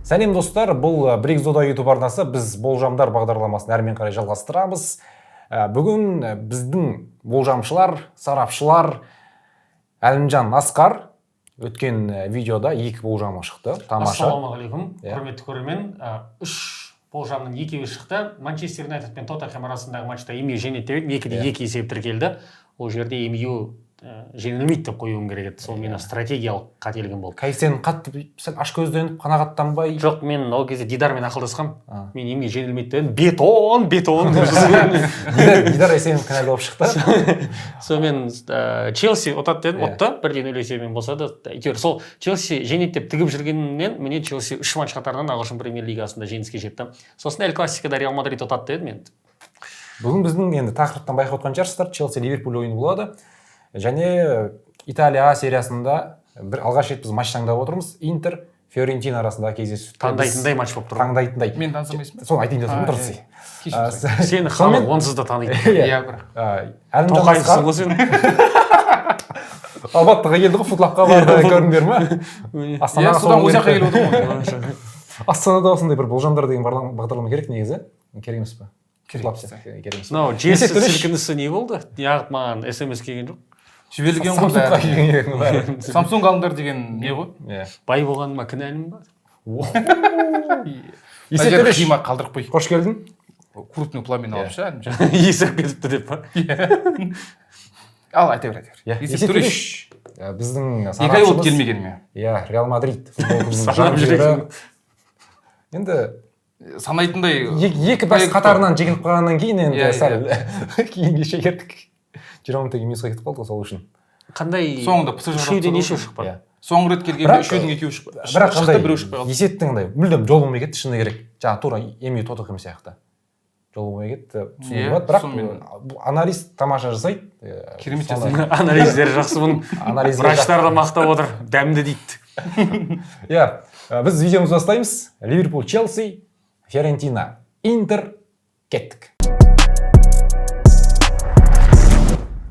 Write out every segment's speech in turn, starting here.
Сәлем, достар! Бұл Бригзода YouTube арнасы. Біз болжамдар бағдарламасын әрмен қарай жалғастырамыз. Бүгін біздің болжамшылар, сарапшылар Әлімжан, Асқар. Өткен видеода екі болжамы шықты. Тамаша. Ассалаумағалейкум, Иә. Құрметті көрермен. Үш болжамның екеуі шықты. Манчестер Юнайтед пен Тоттенхэм арасындағы матчта МЮ жеңеді деп едім, 2 де Иә. 2 есеп тіркелді. Ол жерде МЮ жеңілмейді деп қоюым керек еді, сол менің стратегиялық қателігім болды. Коэффициент қатты сәл ашкөзденіп, қанағаттанбай. Жоқ, мен ол кезде Дидармен ақылдасқанмын. А. Мен МЮ жеңілмейді дедім, бетон, бетон деп жазған. Дидар Есенов кінәлі болып шықты. Сонымен Челси ұтады дедім. Иә. Ұтты, 1-0 есебімен болса да. Әйтеуір сол Челси жеңеді деп тігіп жүргеннен, міне, Челси үш матч қатарынан ағылшын премьер лигасында жеңіске жетті. Сосын Эль Классикада Реал Мадрид ұтады дедім енді. Бүгін біздің енді тақырыптан байқап отқан шығарсыздар, Челси Ливерпуль ойыны болады және Италия А сериясында бір алғаш рет біз матч таңдап отырмыз, Интер Фиорентина арасындағы кездесу. Таңдайтындай матч болып тұр ғой. Таңдайтындай. Мен таныстырмайсың ба? Соны айтайын деп А, тұрмын, иә, дұрыс. иә. Кешірім сұраймын. Сені халық онсыз да таниды. Иә. Иә, бірақ. Әлімжан, Тоқаевсың Асқар ғой сен. Алматыға келді ғой, футлабқа барды, көрдіңдер ма? Иә, Астанаға содан соңғы ол жаққа рет- келіп отырмын ғой. Астанада осындай бір болжамдар деген бағдарлама керек негізі, керек емес па? Керек. Футлаб сияқты керек емес па? Мынау жер Есет Төлеш. сілкінісі не болды, неғып маған СМС келген жоқ? Жіберілген ғой Самсунгқа бәрі. келген бәрі. Самсунг алыңдар деген не ғой? Иә. Бай болғаныма кінәлімін ба? Есет Мына жерде Төлеш, қима қалдырып қой. қош келдің. Крупный планмен алып ше, Әлімжан. Есіріп кетіпті деп па? Ал, айта бер, айта бер. Иә, Есет Есет Төлеш. Төлеш. Біздің 2 ай болды сарапшымыз. келмегеніме. Иә, Реал Мадрид футбол клубының Санап жанкүйері. жүресің. Енді Санайтындай екі бас проект. қатарынан жеңіліп қалғаннан кейін енді Иә, иә. сәл кейінге шегердік. 20 мың теңге минусқа кетіп қалды ғой сол үшін. Қандай? Соңында ПСЖ Үшеуден жауап нешеу тастады. шықпады? Иә. Соңғы рет келгенде Бірақ- үшеудің екеуі шықпай Бірақ шықты, андай біреу шықпай қалды. Есеттің андай мүлдем жол болмай кетті, шыны керек. Жаңағы тура МЮ Тоттенхэм сияқты. Жол болмай кетті. Түсінуге Иә, болады. Бірақ сонымен. бұл анализ тамаша жасайды. Керемет соны- жасайды. Анализдері жақсы бұның. Анализге Врачтар да мақтап отыр, дәмді дейді. Иә, біз видеомызды бастаймыз. Ливерпуль, Челси, Фиорентина, Интер. Кеттік.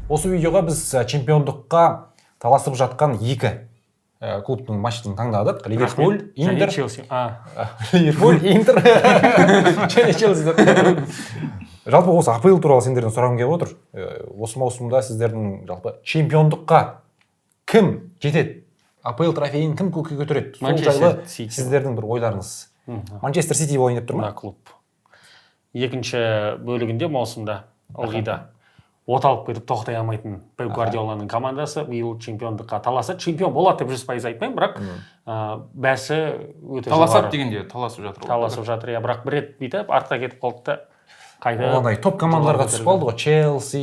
Осы видеоға біз чемпиондыққа таласып жатқан екі клубтың матчын таңдадық. Ливерпуль, Рахмет. Және Интер, Челси а. Ливерпуль, Интер және Челси деп. Жалпы осы АПЛ туралы сендерден сұрағым келіп отыр. Осы маусымда сіздердің жалпы чемпиондыққа кім жетеді? АПЛ трофейін кім көкке көтереді? Сол Манчестер жайлы Сити. сіздердің бір ойларыңыз. Манчестер Сити болайын деп тұр ма? Мына клуб екінші бөлігінде маусымда ылғи да от алып кетіп, тоқтай алмайтын Пеп Гвардиоланың командасы биыл чемпиондыққа таласады. Чемпион болады деп 100% айтпаймын, бірақ бәсі өте Таласады жоғары. дегенде таласып жатыр ғой. Таласып жатыр, иә, бірақ бір рет бүйтіп артқа кетіп қалды да, қайта Ол андай топ командаларға жоғары түсіп қалды ғой. Челси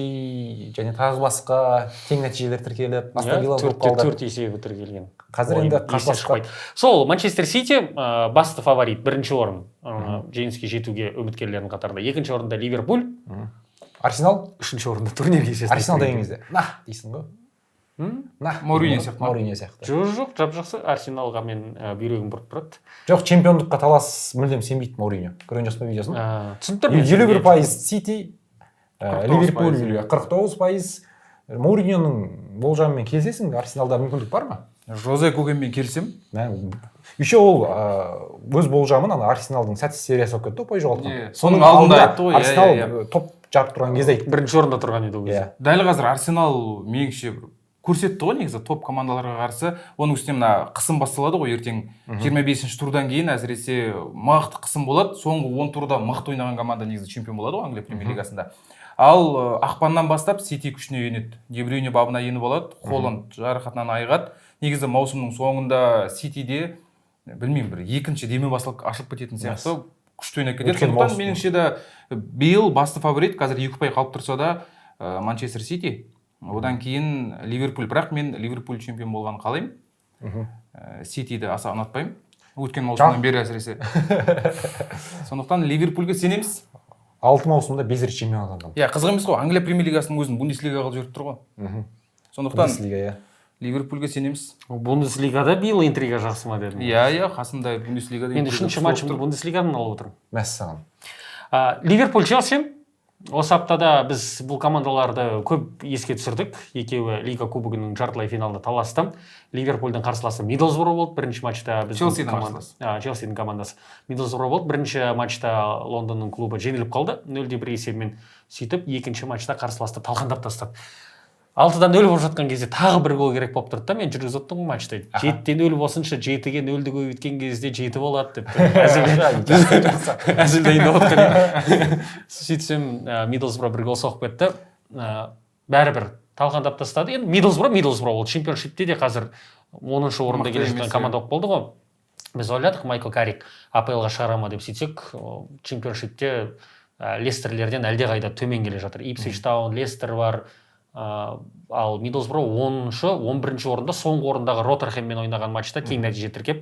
және тағы басқа тең нәтижелер тіркеліп, Астон Иә, Вилла болып 4-те қалды. 4 есебі тіркелген. Қазір Ойын енді естен қарсыласқа шықпайды. Сол Манчестер Сити басты фаворит, бірінші орын, жеңіске жетуге үміткерлердің қатарында. Екінші орында Ливерпуль, Арсенал, үшінші орында турнир кестесінде. Арсенал деген кезде на дейсің ғой. На. Мауриньо сияқты ма? Мауриньо сияқты. Жоқ, жап жақсы. Арсеналға мен бүйрегім бұрып тұрады. Жоқ, чемпиондыққа талас мүлдем сенбейді Мауриньо. Көрген жоқсың ба видеосын? Түсініп тұрмын мен. 51% Сити, 49 Ливерпуль 49%. Мауриньоның болжамымен келісесің бе? Арсеналда мүмкіндік бар ма? Жозе Гогенмен келісемін. Мә, еще ол өз болжамын ана Арсеналдың сәтсіз сериясы болып кетті ғой, ұпай жоғалтқан. Иә, соның алдында айтты ғой, иә, Арсенал иә, иә. топ жарып тұрған кезде айтты. Бірінші орында тұрған еді ол кезде. Иә. Дәл қазір Арсенал меніңше бір көрсетті ғой негізі топ командаларға қарсы. Оның үстіне мына қысым басталады ғой ертең, 25 турдан кейін әсіресе мықты қысым болады. Соңғы 10 турда мықты ойнаған команда негізі чемпион болады ғой Англия премьер лигасында. Ал ақпаннан бастап Сити күшіне енеді, Де Брюйне бабына еніп алады, Холланд жарақатынан айығады. Негізі маусымның соңында Ситиде, білмеймін, бір екінші деме басылып ашылып кететін сияқты, күшті ойнап кетеді. Өткен Сондықтан маусым. меніңше де биыл басты фаворит қазір екі ұпай қалып тұрса да Манчестер Сити, одан кейін Ливерпуль. Бірақ мен Ливерпуль чемпион болғанын қалаймын. Ситиді аса ұнатпаймын өткен маусымнан бері әсіресе. Сондықтан Ливерпульге сенеміз. 6 маусымда бес рет чемпион атанған. Иә, қызық емес қой, Англия премьер лигасының өзін Бундеслига қылып жіберіп тұр ғой. Сондықтан Бундеслига, иә. Ливерпульге сенеміз. Бундеслигада биыл интрига жақсы ма дедім. Иә, қасында Бундеслигада Мен интрига үшінші күшті матчымды болып тұр. Бундеслигадан алып отырмын. Мәссаған. Ливерпуль, Челси. Осы аптада біз бұл командаларды көп еске түсірдік. Екеуі Лига кубогының жартылай финалында таласты. Ливерпульдің қарсыласы Миддлсбро болды. Бірінші матчта біздің Челсидің команда- қарсыласы. Челсидің командасы Миддлсбро болды. Бірінші матчта Лондонның клубы жеңіліп қалды 0-1 есебімен. Сөйтіп екінші матчта қарсыласты талқандап тастады. 6-0 болып жатқан кезде тағы бір гол керек болып тұрды да, мен жүргізіп отырмын ғой матчты. 7-0 болсыншы, 7-ге 0-ді көбейткен кезде 7 болады деп Жақсы, жақсы. әзіл дайындап отқан едім. Сөйтсем, Миддлсбро бір гол соғып кетті. Бәрібір талқандап тастады. Енді Миддлсбро ол чемпионшипте де қазір 10-шы орында Мықты келе жатқан емес, команда болып болды ғой. Біз ойладық, Майкл Каррик АПЛ-ға шығара ма деп, сөйтсек, чемпионшипте Лестерлерден әлдеқайда төмен келе жатыр. Ипсвич Таун, Лестер бар. Ал Миддлсбро 10-шы, 11-ші орында, соңғы орындағы Роттерхэммен ойнаған матчта тең нәтиже тіркеп,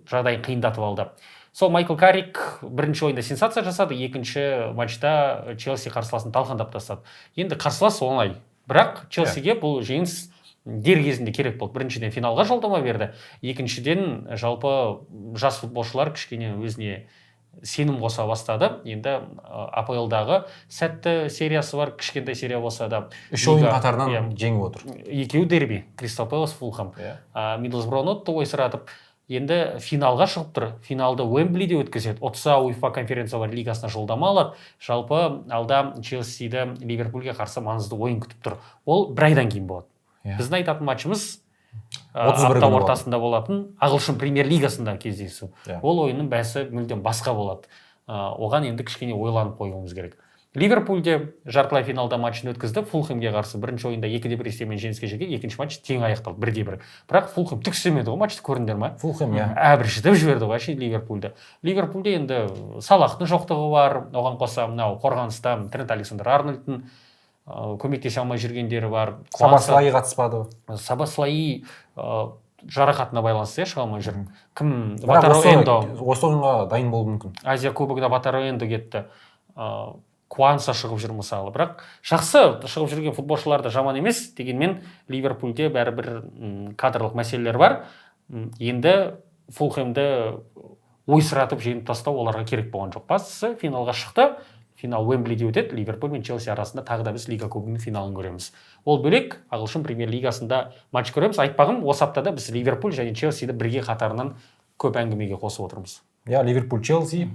жағдайын қиындатып алды. Сол Майкл Каррик бірінші ойында сенсация жасады, екінші матчта Челси қарсыласын талқандап тастады. Енді қарсылас оңай, бірақ Челсиге бұл жеңіс дер кезінде керек болды. Біріншіден, финалға жолдама берді, екіншіден, жалпы жас футболшылар кішкене өзіне сенім қоса бастады. Енді АПЛ-дағы сәтті сериясы бар, кішкентай серия болса да. Үш ойын Лига- қатарынан иә, жеңіп отыр. Екеуі дерби: Кристал Пэлас, Фулхам. Миддлсброны ұтты ойсыратып. Енді финалға шығып тұр. Финалды Уэмблиде өткізеді. Ұтса, УЕФА конференциялар лигасына жолдама алады. Жалпы алда Челсиді Ливерпульге қарсы маңызды ойын күтіп тұр. Ол бір айдан кейін болады. Біздің айтатын матчымыз 31 апта күні болады. ортасында болатын ағылшын премьер лигасында кездесу. Ол ойынның бәсі мүлдем басқа болады. Оған енді кішкене ойланып қоюымыз керек. Ливерпульде жартылай финалда матчын өткізді Фулхэмге қарсы. Бірінші ойында 2-1 есебімен жеңіске жеткен, екінші матч тең аяқталды, 1-1. Бірақ Фулхэм түк істемеді ғой матчты, көрдіңдер ма? Фулхэм, иә. Әбіржітіп жіберді ғой вообще Ливерпульді. Ливерпульде енді Салахтың жоқтығы бар, оған қоса мынау қорғаныста Трент Александр Арнольдтың көмектесе алмай жүргендері бар. Собослаи қатыспады. Собослаи жарақатына байланысты, иә, шыға алмай жүр. Кім, Бірақ Ватару Эндо. осы ойынға дайын болуы мүмкін. Азия кубогында Ватару Эндо кетті. Куанса шығып жүр мысалы. Бірақ жақсы шығып жүрген футболшылар да жаман емес, дегенмен Ливерпульде бәрібір кадрлық мәселелер бар. Енді Фулхэмді ойсыратып жеңіп тастау оларға керек болған жоқ. Бастысы, финалға шықты. Финал Уэмблиде өтеді. Ливерпуль мен Челси арасында тағы да біз Лига кубогының финалын көреміз. Ол бөлек, ағылшын премьер лигасында матч көреміз. Айтпағым, осы аптада біз Ливерпуль және Челсиді бірге қатарынан көп әңгімеге қосып отырмыз. Иә, Ливерпуль, Челси,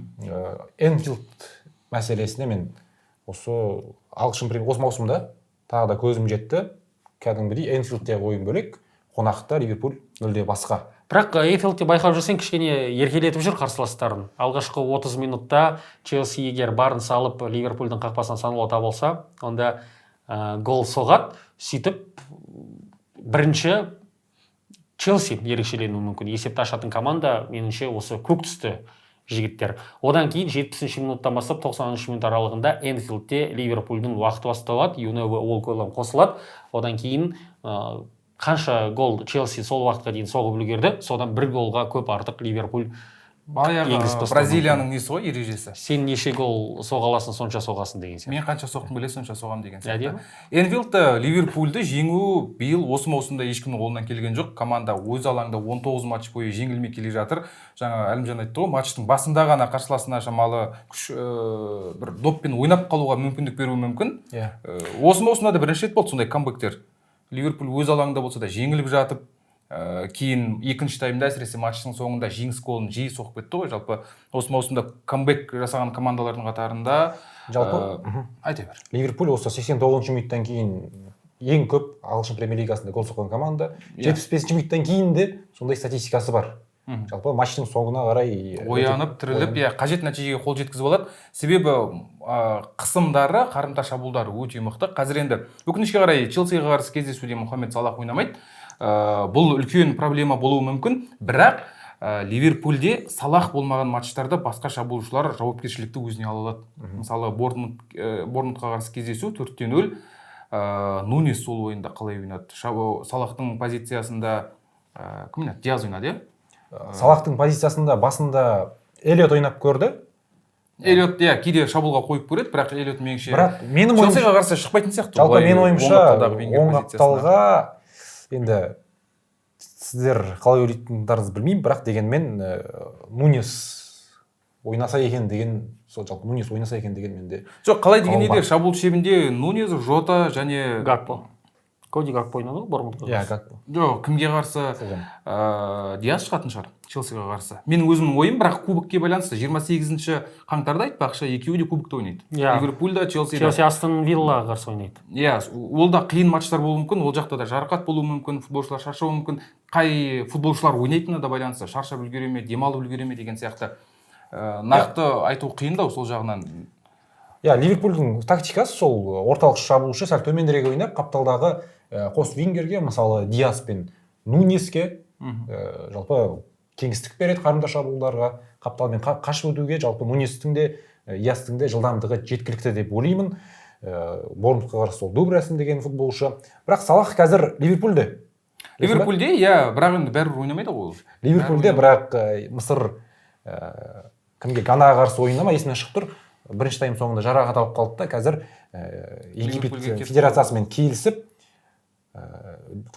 Энфилд мәселесіне мен осы ағылшын премьер осы маусымда тағы да көзім жетті. Кәдімгідей Энфилдтегі ойын бөлек, қонақта Ливерпуль мүлде басқа. Бірақ Энфилдте байқап жүрсең, кішкене еркелетіп жүр қарсыластарын. Алғашқы 30 минутта Челси егер барын салып Ливерпульдің қақпасынан санауға табылса, онда гол соғады. Сөйтіп бірінші Челси ерекшеленуі мүмкін. Есепті ашатын команда меніңше осы көк түсті жігіттер. Одан кейін 70 минуттан бастап 90 минут аралығында Энфилдте Ливерпульдің уақыты басталады. Юнева ол голдан қосылады. Одан кейін қанша гол Челси сол уақытқа дейін соғып үлгерді, содан бір голға көп артық Ливерпуль Баяғы енгізіп тастауы Бразилияның несі ғой, ережесі. Сен неше гол соға аласың, сонша соғасың деген сияқты. Мен қанша соққым келеді, сонша соғамын деген сияқты. Әдемі. Энфилдті Ливерпульді жеңу биыл осы маусымда ешкімнің қолынан келген жоқ. Команда өз алаңда 19 матч бойы жеңілмей келе жатыр. Жаңа Әлімжан айтты ғой, матчтың басында ғана қарсыласына шамалы күш, бір доппен ойнап қалуға мүмкіндік беруі мүмкін. Осы маусымда да бірінші рет болды сондай камбэктер. Ливерпуль өз алаңында болса да жеңіліп жатып, кейін екінші таймда, әсіресе матчтың соңында жеңіс голын жиі соғып кетті ғой. Жалпы осы маусымда камбэк жасаған командалардың қатарында Жалпы, айта бер. Ливерпуль осы 89 минуттан кейін ең көп ағылшын премьер лигасында гол соққан команда. 75 минуттан кейін де сондай статистикасы бар. Жалпы матчтың соңына қарай Оянып, тіріліп, иә, қажет нәтижеге қол жеткізіп алады. Себебі қысымдары, қарымта шабуылдары өте мықты. Қазір енді өкінішке қарай Челсиге қарсы кездесуде Мұхаммед Салах ойнамайды. Бұл үлкен проблема болуы мүмкін, бірақ Ливерпульде Салах болмаған матчтарда басқа шабуылшылар жауапкершілікті өзіне ала алады. Мысалы, Борнмутқа қарсы кездесу 4-0, Нунес сол ойында қалай ойнады? Салахтың позициясында кім ойнады? Диаз ойнады, иә? Салахтың позициясында басында Эллиот ойнап көрді. Эллиот, иә, кейде шабуылға қойып көреді, бірақ Эллиот меніңше Бірақ менің ойымша Челсиға қарсы шықпайтын сияқты. Жалпы Олай менің оң ойымша, қапталдағы Венгер оң позициясына. қапталға енді сіздер қалай ойлайтындарыңызды білмеймін, бірақ дегенмен Нунес Ойнаса екен деген, сол жалпы Нунес ойнаса екен деген менде. Жоқ, қалай дегенде Қауым де бар. Шабуыл шебінде Нунес, Жота және Гакпо, Коди Гакпо ойнады ғой Борнмутқа. Иә, как Жоқ, кімге қарсы? Фулгем. Диас шығатын шығар Челсиға қарсы, менің өзімнің ойым. Бірақ кубокке байланысты 28 қаңтарда, айтпақшы, екеуі де кубокта ойнайды. Иә. Ливерпуль да, Челси да. Челси Астон Виллаға қарсы ойнайды. Иә, ол да қиын матчтар болуы мүмкін. Ол жақта да жарақат болуы мүмкін, футболшылар шаршауы мүмкін. Қай футболшылар ойнайтынына да байланысты, шаршап үлгере ме, демалып үлгере ме деген сияқты. Нақты айту қиындау сол жағынан. Иә, Ливерпульдің тактикасы сол: орталық шабуылшы сәл төменірек ойнап, қапталдағы қос вингерге, мысалы, Диас пен Нунеске жалпы кеңістік береді қарымта шабуылдарға, қапталмен қашып өтуге. Жалпы Нунестің де, Диастың де жылдамдығы жеткілікті деп ойлаймын. Борнмутқа қарсы сол Дубрасин деген футболшы. Бірақ Салах қазір Ливерпульде. Ливерпульде, иә, бірақ енді бәрібір ойнамайды ғой ол. Ливерпульде, бірақ Мысыр кімге, Ганаға қарсы ойында ма, есімнен шығып тұр, бірінші тайм соңында жарақат алып қалды да, қазір Египет Ливерпульге кетті. федерациясымен келісіп,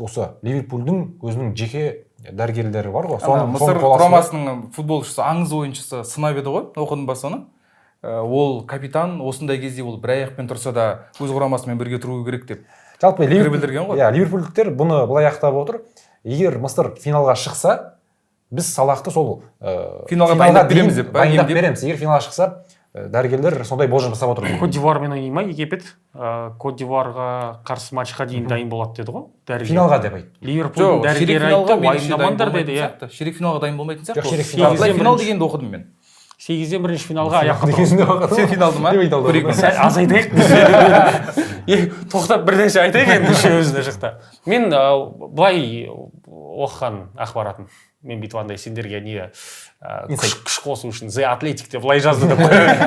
осы Ливерпульдің өзінің жеке дәрігерлері бар ғой, Ана соның Мысыр қол астында. құрамасының футболшысы, аңыз ойыншысы сынап еді ғой, оқыдың ба соны? Ол капитан осындай кезде ол бір аяқпен тұрса да, өз құрамасымен бірге тұру керек деп Жалпы пікір білдірген ғой. Иә, ливерпульдіктер бұны былай ақтап отыр: егер Мысыр финалға шықса, біз Салахты сол Финалға дайындап береміз деп па, дайындап емдеп? береміз. Егер финалға шықса, дәрігерлер сондай болжам жасап отыр. Кот дивуармен ойнай ма Египет? Кот дивуарға қарсы матчқа дейін дайын болады деді ғой дәрігер. Финалға деп айтты. Ливерпульдің Жоқ, ширек дәрігері финалға айтты, меніңше дайын уайымдамаңдар болмайтын деді, иә. сияқты. Ширек финалға дайын болмайтын сияқты Жоқ, ол. ширек финал. Былай финал Бірінші. дегенді оқыдым мен. Сегізден бірінші финалға аяққа тұрды. Дегенді оқыдым. Сен финалды ма? Деп айта алдым. Көрейік. Сәл азайтайық. Тоқтап бір нәрсе айтайық енді үшеуміз мына жақта. Мен былай оқыған ақпаратым, мен бүйтіп андай сендерге не күш қосу үшін The Athletic деп былай жазды деп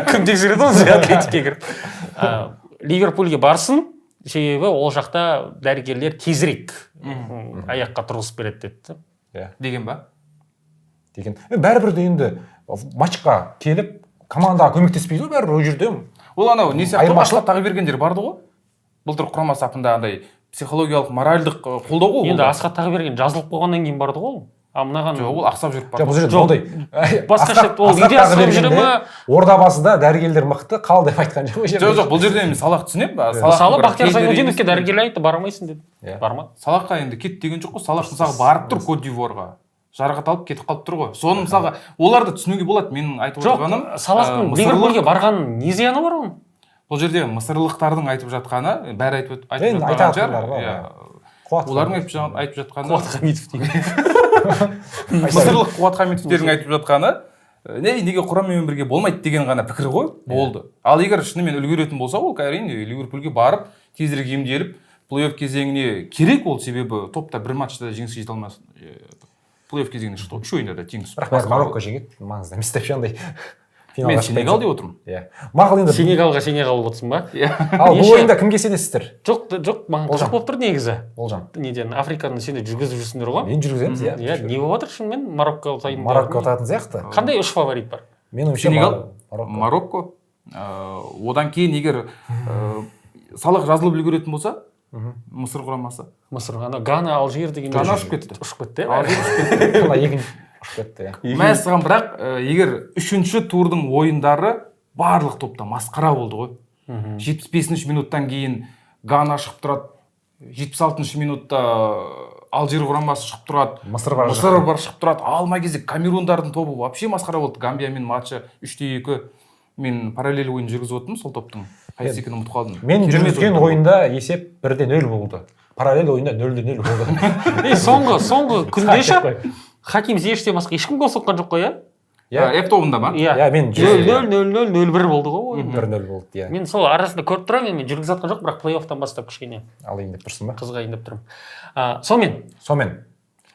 кім тексереді ғой The Athletic-ке кіріп. Ливерпульге барсын, себебі ол жақта дәрігерлер тезірек аяққа тұрғызып береді деді да. Иә. Деген ба? Деген. Бәрібір де енді матчқа келіп командаға көмектеспейді ғой бәрібір ол жерде. Ол анау не сияқты ғой, Айырмашылық. Асхат Тағыбергендер барды ғой былтыр құрама сапында, андай психологиялық, моральдық қолдау ғой ол Енді да. Асхат Тағыберген жазылып қойғаннан кейін барды ғой ол, а мынаған Жоқ, ол ақсап жүріп Жоқ, барды. бұл жерде Жоқ, ондай басқаша, ол Асхат үйде асығып жүре Тағыбергенде ма? Ордабасыда дәрігерлер мықты, қал деп айтқан жоқ ол жерде. Жоқ, бұл жерде мен Салах түсінемін. Салахтың Мысалы, бір Бақтияр кездері Зайнутдиновке емес. дәрігерлер айтты, бара алмайсың деді. Иә. Бармады. Салахқа енді кет деген жоқ қой. Салах, мысалға, барып тұр Кот дивуарға, жарақат алып кетіп қалып тұр ғой. Соны, мысалға, оларды түсінуге болады. Менің айтып Жоқ, отырғаным Салахтың мысырлық Ливерпульге барған не зияны бар оның? Бұл жерде мысырлықтардың айтып жатқаны, бәрі айтып Енді жатпаған шығар. айтатындар бар, Иә. Қуат Олардың айтып жатқаны Қуат Хамитов деген. Мысырлық Қуат Хамитовтердің айтып жатқаны не, неге құраммен бірге болмайды деген ғана пікір ғой, болды. Ал егер шынымен үлгеретін болса, ол, әрине, Ливерпульге барып, тезірек емделіп, плей офф кезеңіне керек ол, себебі топта бір матчта жеңіске жете алмас, плей офф кезеңіне шықты ғой, үш ойында да тең түсіп. Бірақ бәрі Марокко жеңеді, маңызды емес деп ше андай Мен финалға Сенегал шықпай. деп отырмын. Иә, мақұл енді. Сенегалға сене қалып отырсың ба? Иә. Ал бұл Неше? ойында кімге сенесіздер? Жоқ, маған Болжам. қызық болып тұр негізі. Болжам. Неден, Африканы сендер жүргізіп жүрсіңдер ғой. Мен жүргіземіз, иә. Иә, не болып жатыр шынымен, Марокко ұтайын деп Марокко жатыр ма? ұтатын сияқты. Қандай үш фаворит бар? Менің ойымша, Сенегал, Марокко. Марокко. Одан кейін егер Салах жазылып үлгеретін болса, Мысыр құрамасы. Мысыр, ана Гана, Алжир деген. Гана ұшып кетті. Ұшып кетті, иә. Алжир ұшып кетті. Ана екінші ұшып кетті, иә. Мәссаған, бірақ егер үшінші турдың ойындары барлық топта масқара болды ғой. 75 минуттан кейін Гана шығып тұрады, 76 минутта Алжир құрамасы шығып тұрады. Мысыр бар. Мысыр бар, шығып тұрады. Алма кезек Камерундардың тобы вообще масқара болды. Гамбиямен матчы 3-2. Мен параллель ойын жүргізіп отырмын, сол топтың қайсы екенін ұмытып қалдым. Мен Керемет жүргізген ойындар болды. ойында есеп 1-0 болды, параллель ойында 0-0 болды. Е, соңғы күнде ше, Хаким Зиештен басқа ешкім гол соққан жоқ қой, иә? Иә. Ф тобында ма? Иә. Иә, мен 0-0, 0-0, 0-1 болды ғой ойын. 1-0 болды, иә. Мен сол арасында көріп тұрамын, мен жүргізіп жатқан жоқ, бірақ плей оффтан бастап кішкене Алайын деп тұрсың ба? қызығайын деп тұрмын. Сонымен Сонымен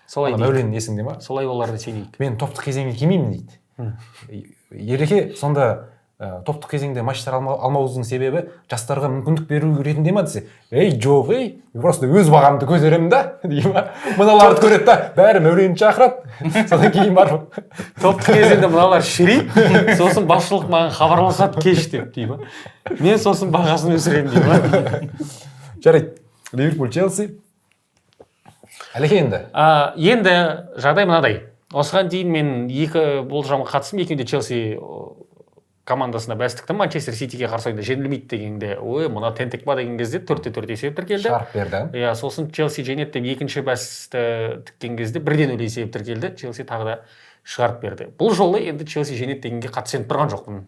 солай ана дейік. Мәулен есіңде ма? Солай болар сенейік. Мен топтық кезеңге келмеймін дейді. Ереке сонда топтық кезеңде матчтар алмауыңыздың себебі жастарға мүмкіндік беру ретінде ма десе, ей, жоқ, ей, просто өз бағамды көтеремін да дей ма. Мыналарды көреді да, бәрі Мәуленді шақырады, содан кейін барып Топтық кезеңде мыналар шіриді, сосын басшылық маған хабарласады кеш деп дей ма, мен сосын бағасын өсіремін дей ма. Жарайды, Ливерпуль, Челси. Әлеке, енді Енді жағдай мынадай. Осыған дейін мен екі болжамға қатыстым. Екеуінде Челси командасына бәс тіктім. Манчестер Ситиге қарсы ойында жеңілмейді дегенде, ой, мына тентек па деген кезде 4-4 есеп тіркелді. Шығарып берді. Иә, сосын Челси жеңеді деп екінші бәсті тіккен кезде 1-0 есеп тіркелді. Челси тағы да шығарып берді. Бұл жолы енді Челси жеңеді дегенге қатты сеніп тұрған жоқпын.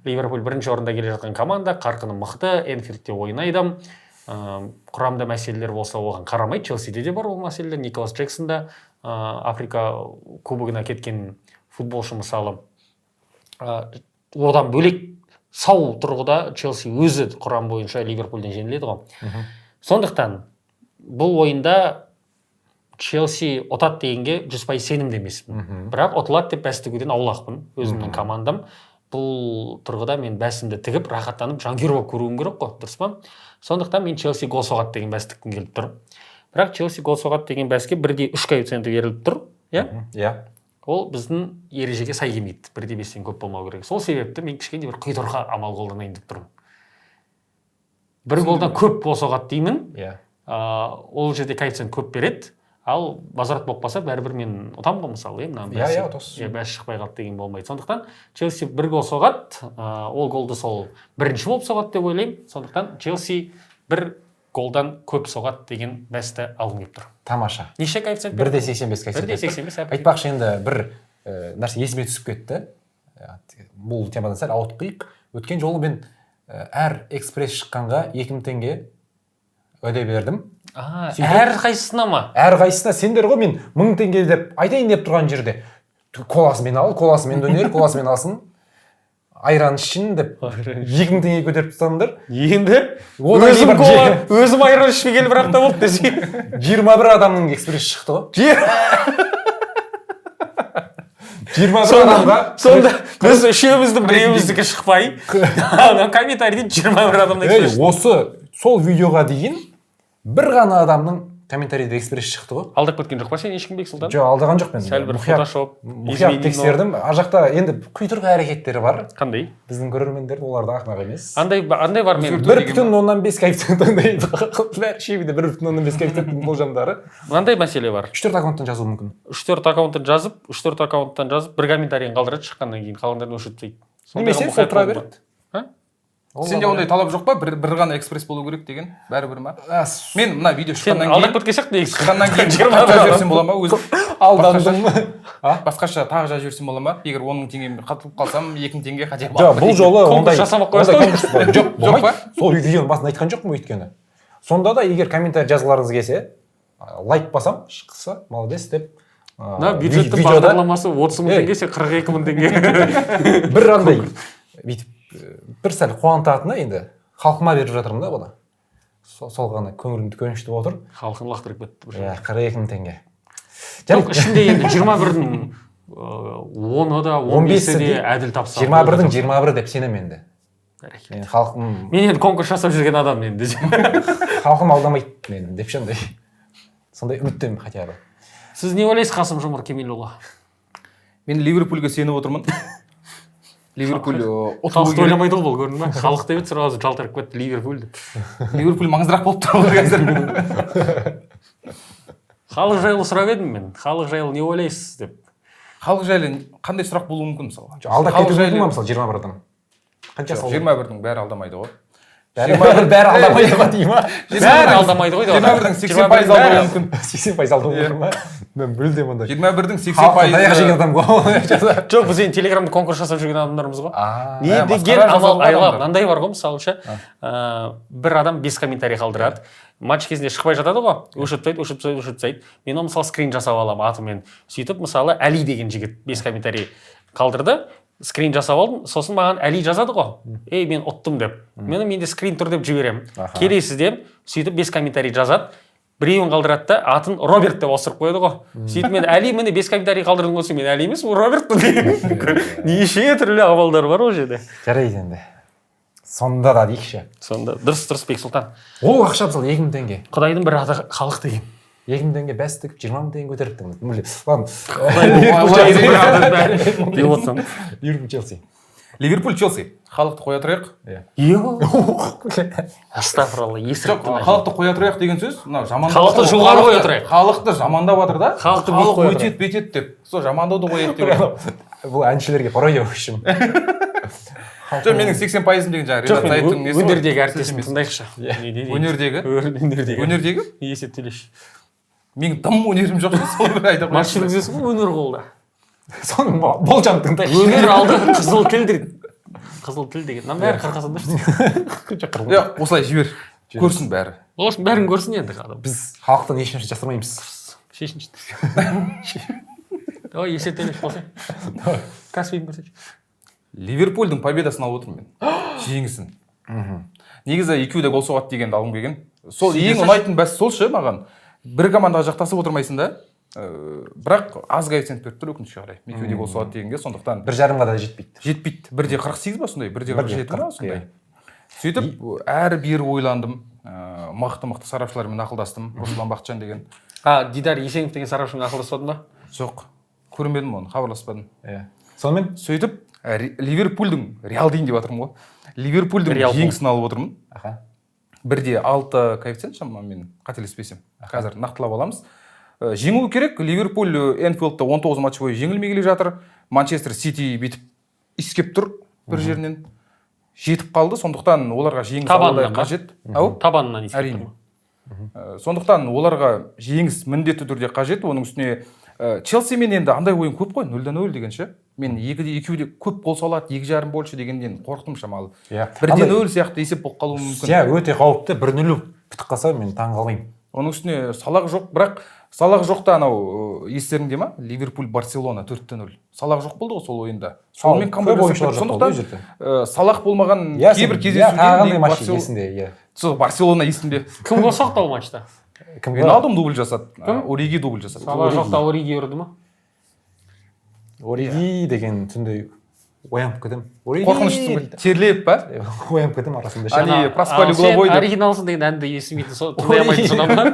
Ливерпуль бірінші орында келе жатқан команда, қарқыны мықты, Энфилдте ойнайды. Құрамда мәселелер болса оған қарамай, Челсиде де бар ол мәселелер. Николас Джексон да Африка кубогына кеткен футболшы мысалы. Одан бөлек сау тұрғыда Челси өзі құрам бойынша Ливерпульден жеңіледі ғой. Сондықтан бұл ойында Челси ұтады дегенге 100% сенімді емеспін. Бірақ ұтылады деп бәс тігуден аулақпын. Өзімнің командам. Бұл тұрғыда мен бәсімді тігіп, рахаттанып, жанкүйер болып көруім керек қой, дұрыс па? Сондықтан мен Челси гол соғады деген бәс тіккім келіп тұр. Бірақ Челси гол соғады деген бәске 1,3 коэффициенті беріліп тұр, иә? Иә. Ол біздің ережеге сай келмейді. 1,5-тен көп болмау керек. Сол себепті мен кішкене бір құйтырқы амал қолданайын деп тұрмын. Бір голдан көп гол соғады деймін. Иә. Ол жерде коэффициент көп береді. Ал возврат болып қалса, бәрібір мен ұтамын ғой мысалы, мынаны Иә, ұтасыз. Иә, бәс шықпай қалды деген болмайды. Сондықтан Челси бір гол соғады, ол голды сол бірінші болып соғады деп ойлаймын. Сондықтан Челси бір голдан көп соғады деген бәсті алғым келіп тұр. Тамаша. Неше коэффициент? 1,85 коэффициент. 1,85. Айтпақшы, енді бір нәрсе есіме түсіп кетті. Бұл темадан сәл ауытқиық. Өткен жолы мен әр экспресс шыққанға 2000 теңге уәде бердім. Әр қайсысына ма? Әр қайсысына сендер ғой, мен 1000 теңге деп айтайын деп тұрған жерде коласымен ал, коласымен дөнер, коласымен алсын, айран ішін деп 2000 теңге көтеріп тастадыңдар. Енді өзім кола, өзім айран ішпегелі бір апта болды десең. 21 адамның экспресс шықты ғой. 21 адамға. Сонда біз үшеуміздің біреуіміздікі шықпай, ана комментарийде 21 адамның экспресс. Осы сол видеоға дейін бір ғана адамның комментарийде экспресс шықты ғой. Алдап кеткен жоқ па сен ешкім, Бексұлтан? Жоқ, алдаған жоқ мен. Сәл бір фотошоп, мұқият тексердім. Ар жақта енді құйтырқы әрекеттері бар. Қандай? Біздің көрермендер олар да ақымақ емес. Андай бар мен. 1,5 коэффициент андай. Бәрі шебінде 1,5 коэффициенттің болжамдары. Мынандай мәселе бар. 3-4 аккаунттан жазуы мүмкін. 3-4 аккаунттан жазып, 3-4 аккаунттан жазып, бір комментарийін қалдырады, шыққаннан кейін қалғандарын өшіріп тастайды. Немесе сол тұра береді. Сенде ондай талап жоқ па? Бір ғана экспресс болу керек деген? Бәрібір ма? Мен мына видео шыққаннан кейін алдап кеткен сияқты негізі. Шыққаннан кейін жазып жіберсем бола ма өзім? Алдандым. Басқаша тағы жазып жіберсем бола ма? Егер 10 000 теңгемен қатылып қалсам, 2000 теңге хотя бы. Жоқ, бұл жолы ондай жасамақ қоясың. Жоқ, болмайды. Сол видеоның басында айтқан жоқпын өйткені. Сонда да егер комментарий жазғыларыңыз келсе, лайк басам, шықса, молодец деп. Мына бюджеттің бағдарламасы 30 000 теңге, сен 42 000 теңге. Бір андай бүйтіп бір сәл қуантатыны енді халқыма беріп жатырмын да бұны. Сол ғана көңілімді көншітіп отыр. Халқын лақтырып кетті. Иә, 42 000 теңге. Жоқ, ішінде енді 21-дің 10-ы да, 15-і де әділ тапса. 21-дің 21 деп сенемін енді. Мен халқым... Мен енді конкурс жасап жүрген адам енді. Халқым алдамайды мені деп сондай. Сондай үміттемін хотя бы. Сіз не ойлайсыз, Қасым-Жомарт Кемелұлы? Мен Ливерпульге сеніп отырмын. Ливерпуль халықты ойламайды ғой бұл, көрдің бе? Халық деп еді, сразу жалтарып кетті Ливерпуль деп. Ливерпуль маңыздырақ болып тұр ғой қазір. Халық жайлы сұрап едім мен. Халық жайлы не ойлайсыз деп. Халық жайлы қандай сұрақ болуы мүмкін мысалға? Алдап кетуі мүмкін ма мысалы 21 адам? Қанша салды? 21-дің бәрі алдамайды ғой. Бәрі алдамайды ғой дей ма? Бәрі алдамайды ғой. 21-дің 80% алдауы мүмкін. 80% алдауы мүмкін ма? Мен мүлдем ондай. 21-дің 80%. Таяқ жеген адам ғой. Жоқ, біз енді Телеграмда конкурс жасап жүрген адамдармыз ғой. Не деген амал айла. Мынандай бар ғой, мысалы ше, бір адам 5 комментарий қалдырады. Матч кезінде шықпай жатады ғой. Өшіріп тастайды, өшіріп тастайды, өшіріп тастайды. Мен оны мысалы скрин жасап аламын атымен. Сөйтіп мысалы Әли деген жігіт 5 комментарий қалдырды. Скрин жасап алдым, сосын маған Әли жазады ғой. Ей, мен ұттым деп. Мені менде скрин тұр деп жіберемін. Келесіде сөйтіп 5 комментарий жазады. Біреуін қалдырады да, атын Роберт деп ауыстырып қояды ғой. Сөйтіп мен Әли, міне 5 комментарий қалдырдым ғой, мен Әли емес, Робертпін деген. Неше түрлі амалдар бар ол жерде. Жарайды енді. Сонда да дейікші. Сонда дұрыс, дұрыс Бексұлтан. Ол ақша мысалы 2000 теңге. Құдайдың бір аты халық деген. 2000 теңге бәс тігіп 20 000 теңге көтеріп тұрмын. Ладно. Деп отырсам. Ливерпуль Челси. Ливерпуль Челси. Халықты қоя тұрайық. Иә. Астағфиралла, Жоқ, есіртті. халықты қоя тұрайық деген сөз мынау жамандап Халықты жатыр ғой. жоғары қоя тұрайық. Халықты жамандап жатыр да. Халықты биік Халық қоя өйтеді, бүйтеді деп. Сол жамандауды қояйық деп. Бұл әншілерге пародия, в общем. Жоқ, менің 80%-ым деген жаңағы Жоқ, Ринат Зайыптың мен несі ғой. өнердегі әріптесімді тыңдайықшы. Не дейді? Өнердегі? Өнердегі. Өнердегі? Есептелеші. Менің дым өнерім жоқ, сол бір айта Матч қояйын. жүргізесің ғой, өнер қолда. Соның болжам тыңдайықшы. Өнер алды қызыл тіл деген. Қызыл тіл деген. Мынаның бәрі қырқасыңдаршы. Иә, осылай жібер. Көрсін бәрі. Осының бәрін көрсін енді адам. Біз халықтан ешнәрсе жасырмаймыз. Шешінші. Давай, есептелеш болсай. Каспийін көрсетші. Ливерпульдің победасын алып отырмын мен. Жеңісін. Негізі екеуі де гол соғады дегенді алғым келген. Сол ең ұнайтын бәс сол ше маған. Бір командаға жақтасып отырмайсың да. Бірақ аз коэффициент беріп тұр, өкінішке қарай. Екеуі де гол соғады дегенге, сондықтан 1,5-ға да жетпейді. Жетпейді. 1,48 ба сондай, 1,47 ма 1,40, сондай. Сөйтіп әрі бері ойландым. Мықты мықты сарапшылармен ақылдастым. Руслан Бақытжан деген. А, Дидар Есенов деген сарапшымен ақылдаспадың ба? Жоқ, көрмедім оны, хабарласпадым. Иә. Сонымен. Сөйтіп Ливерпульдің, Реал дейін деп жатырмын ғой. Ливерпульдің Реал. жеңісін алып отырмын. 1,6 коэффициент шамамен, қателеспесем. Қазір нақтылап аламыз. Жеңу керек. Ливерпуль Энфилдта 19 матч бойы жеңілмей келе жатыр. Манчестер Сити бүйтіп иіскеп тұр бір жерінен. Жетіп қалды, сондықтан оларға жеңіс Табанынан алудай ба? қажет. Ау? Табанынан иіскеп Әрине. тұр ма? Сондықтан оларға жеңіс міндетті түрде қажет. Оның үстіне Челсимен енді андай ойын көп қой, 0-0 деген ше. Мен екіде екеуі де көп гол салады, 2,5 больше дегеннен қорықтым шамалы. Иә. 1-0 сияқты есеп болып қалуы мүмкін. Иә, өте қауіпті. 1-0 бітіп қалса, мен таң қалмаймын. Оның үстіне Салах жоқ, бірақ Салах жоқ та анау, естеріңде ма? Ливерпуль Барселона 4-0. Салах жоқ болды ғой сол ойында. Сонымен Көп камбэк жасап ойыншылар кетті. жоқ болды Сондықтан ол жерде. Салах болмаған Иә, кейбір тағы кездесуде қандай матч есіңде, иә. Сол Барселона есімде. Кім гол соқты ол матчта? Кім? Виналдум дубль жасады. Ориги дубль жасады. Салах жоқта Ориги ұрды ма? Ориги деген түнде оянып кетемін. Ориги Қорқыныштысың ғой. Терлеп па? Оянып кетемін арасында ше. Они проспали Ал сен головой деп. Оригиналсың деген әнді естімейтін, сол тыңдай алмайтын содан ба?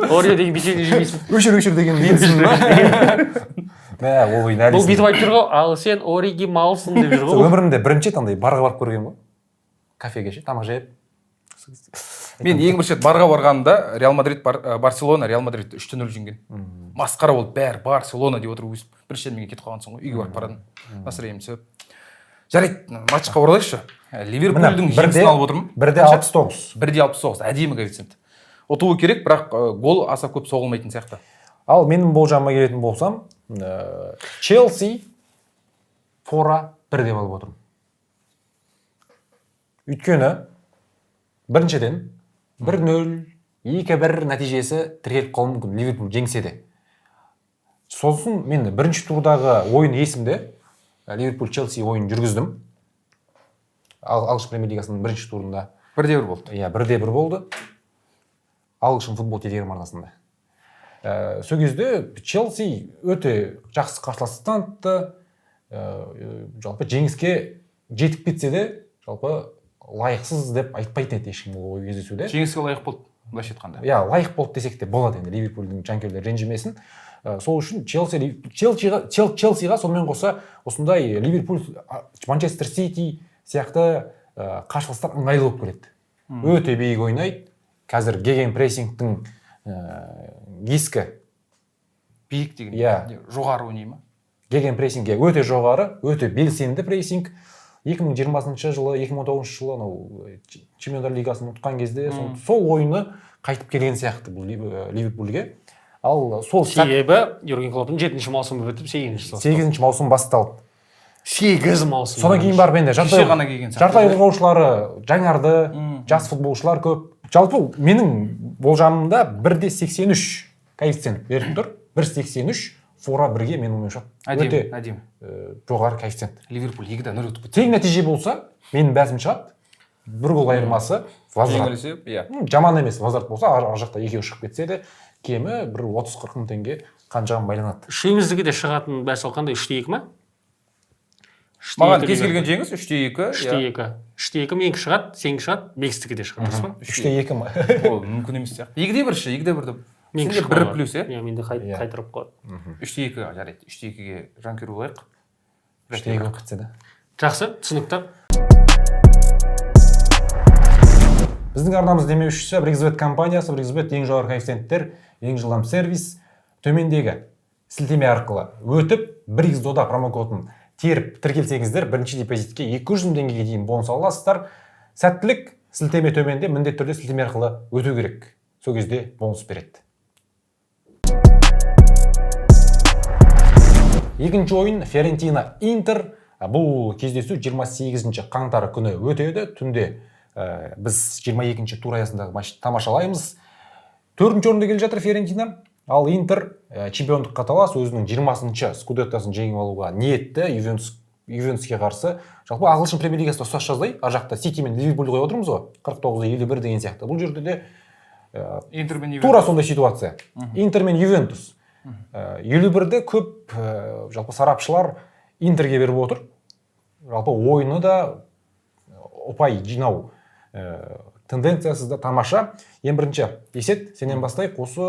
Орео деген печенье жемейсің. Өшір, өшір деген менсің ба? Мә, ол ойын әлі Бұл есімде. бүйтіп айтып жүр ғой, ал сен оригиналсың деп жүр Сол ғой. өмірімде бірінші рет андай барға барып көргенмін ғой. Кафеге ше, тамақ жеп. Мен ең бірінші рет барға барғанымда Реал Мадрид Барселона Реал Мадридті 3-0 жеңген. Масқара болды, бәрі Барселона деп отырып өсіп. Бірінші рет мен кетіп қалған соң ғой, үйге барып барадым. Настроением түсіп. Жарайды, матчқа оралайықшы. Ливерпульдің жеңісін алып отырмын. 1,69. 1,69, әдемі коэффициент. Ұтуы керек, бірақ гол аса көп соғылмайтын сияқты. Ал менің болжамыма келетін болсам, Челси фора 1 деп алып отырмын. Өйткені біріншіден 1-0, 2-1 нәтижесі тіркеліп қалуы мүмкін Ливерпуль жеңсе де. Сосын мен бірінші турдағы ойын есімде, Ливерпуль Челси ойын жүргіздім. Ағылшын премьер лигасының бірінші турында. 1-1 болды. Иә, 1-1 болды. Ағылшын футбол телеграм арнасында. Сол кезде Челси өте жақсы қарсыластық танытты. Жалпы жеңіске жетіп кетсе де, жалпы лайықсыз деп айтпайтын еді ешкім ол кездесуде. Жеңіске лайық болды, былайша айтқанда. Иә, лайық болды десек те болады енді, Ливерпульдің жанкүйерлері ренжімесін. Сол үшін Челсиға сонымен қоса осындай Ливерпуль, Манчестер Сити сияқты қарсыластар ыңғайлы болып келеді. Өте биік ойнайды. Қазір гегенпрессингтің ескі биік деген. Иә. Жоғары ойнай ма? Гегенпрессинг өте жоғары, өте белсенді прессинг. 2020 жылы, 2019 жылы анау Чемпиондар лигасын ұтқан кезде сол ойыны қайтып келген сияқты бұл Ливерпульге. Ал сол сәт Себебі Юрген Клопптың 7 маусымы бітіп, 8-ші 8 маусым басталды. 8 маусым. Содан кейін барып енді Кеше ғана келген сияқты. жартылай қорғаушылары жаңарды, жас футболшылар көп. Жалпы менің болжамымда 1,83 коэффициент беріп тұр. 1,83 фора бірге, менің ойымша, Әдемі, өте әдемі. Жоғары коэффициент. Ливерпуль 2-0 ұтып кетті. Тең нәтиже болса, менің бәсім шығады. Бір гол айырмасы возврат. Жеңілсе, иә. Жаман емес, возврат болса, ар жақта екеуі шығып кетсе де, кемі бір 30-40 мың теңге қанжығам байланады. Үшеуміздікі де шығатын бәс ол қандай? 3-2 ма? Үште Маған екі кез келген Ливерпуль. жеңіс 3-2. 3-2. 3-2 менікі шығады, сенікі шығады, Бекістікі де шығады, дұрыс па? 3-2 ма? Ол мүмкін емес сияқты. 2-1 ше, 2-1 деп. Менікі Сенде шығып бір қалады. плюс, иә? Иә, менде Иә. қайтарып қалады. 3-2, жарайды. 3-2-ге жанкүйер болайық. 3-2 болып кетсе де. Жақсы, түсінікті. Біздің арнамыз демеушісі Бригзбет компаниясы. Бригзбет ең жоғары коэффициенттер, ең жылдам сервис. Төмендегі сілтеме арқылы өтіп, Бригз Дода промокодын теріп тіркелсеңіздер, бірінші депозитке 200 мың теңгеге дейін бонус аласыздар. Сәттілік, сілтеме төменде, міндетті түрде сілтеме арқылы өту керек. Сол кезде бонус береді. Екінші ойын Фиорентина Интер. Бұл кездесу 28 қаңтар күні өтеді. Түнде біз 22 тур аясындағы матчты тамашалаймыз. 4-ші орында келе жатыр Фиорентина. Ал Интер чемпиондыққа талас, өзінің 20-шы скудеттасын жеңіп алуға ниетті Ювентуске қарсы. Жалпы ағылшын премьер лигасында ұқсас жаздай, ар жақта Сити мен Ливерпуль қойып отырмыз ғой, 49-51 деген сияқты. Бұл жерде де Интер мен тура сондай ситуация. Интер мен Ювентус. 51-ді көп жалпы сарапшылар Интерге беріп отыр. Жалпы ойыны да ұпай жинау тенденциясы да тамаша. Ең бірінші Есет, сенен бастайық. Осы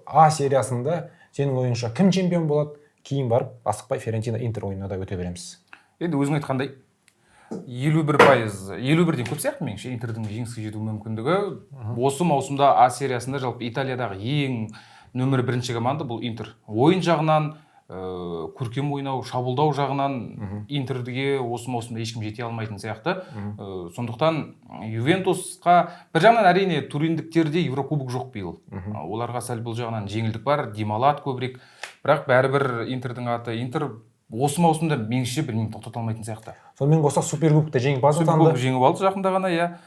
А сериясында сенің ойыңша кім чемпион болады? Кейін барып асықпай Фиорентина Интер ойынына да өте береміз. Енді өзің айтқандай 51%, 51-ден көп сияқты меніңше Интердің жеңіске жету мүмкіндігі. Осы маусымда А сериясында жалпы Италиядағы ең нөмір бірінші команда бұл Интер. Ойын жағынан, көркем ойнау, шабуылдау жағынан Интерге осы маусымда ешкім жете алмайтын сияқты. Сондықтан Ювентусқа бір жағынан әрине туриндіктерде Еврокубок жоқ биыл. Оларға сәл бұл жағынан жеңілдік бар, демалады көбірек. Бірақ бәрібір Интердің аты Интер осы маусымда меніңше білмеймін тоқтата алмайтын сияқты. Сонымен қоса Суперкубокта жеңімпаз атанды. Суперкубок жеңіп алды жақында ғана, иә.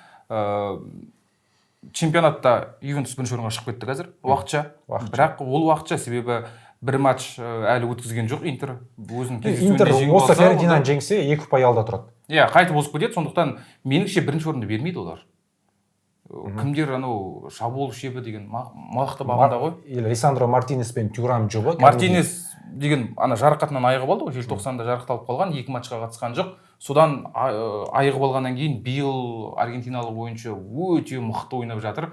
Чемпионатта Ювентус бірінші орынға шығып кетті қазір уақытша. Бірақ ол уақытша, себебі бір матч әлі өткізген жоқ Интер. Өзінің Интер осы Фиорентинаны жеңсе 2 ұпай алда тұрады. Иә, қайтып озып кетеді. Сондықтан меніңше бірінші орынды бермейді олар. Кімдер анау шабуыл шебі деген мықты бағында ғой. Или Лисандро Мартинес пен Тюрам жұбы. Мартинес деген ана жарақатынан айығып алды ғой, желтоқсанда жарақатталып қалған, 2 матчқа қатысқан жоқ. Содан айығып алғаннан кейін биыл аргентиналық ойыншы өте мықты ойнап жатыр.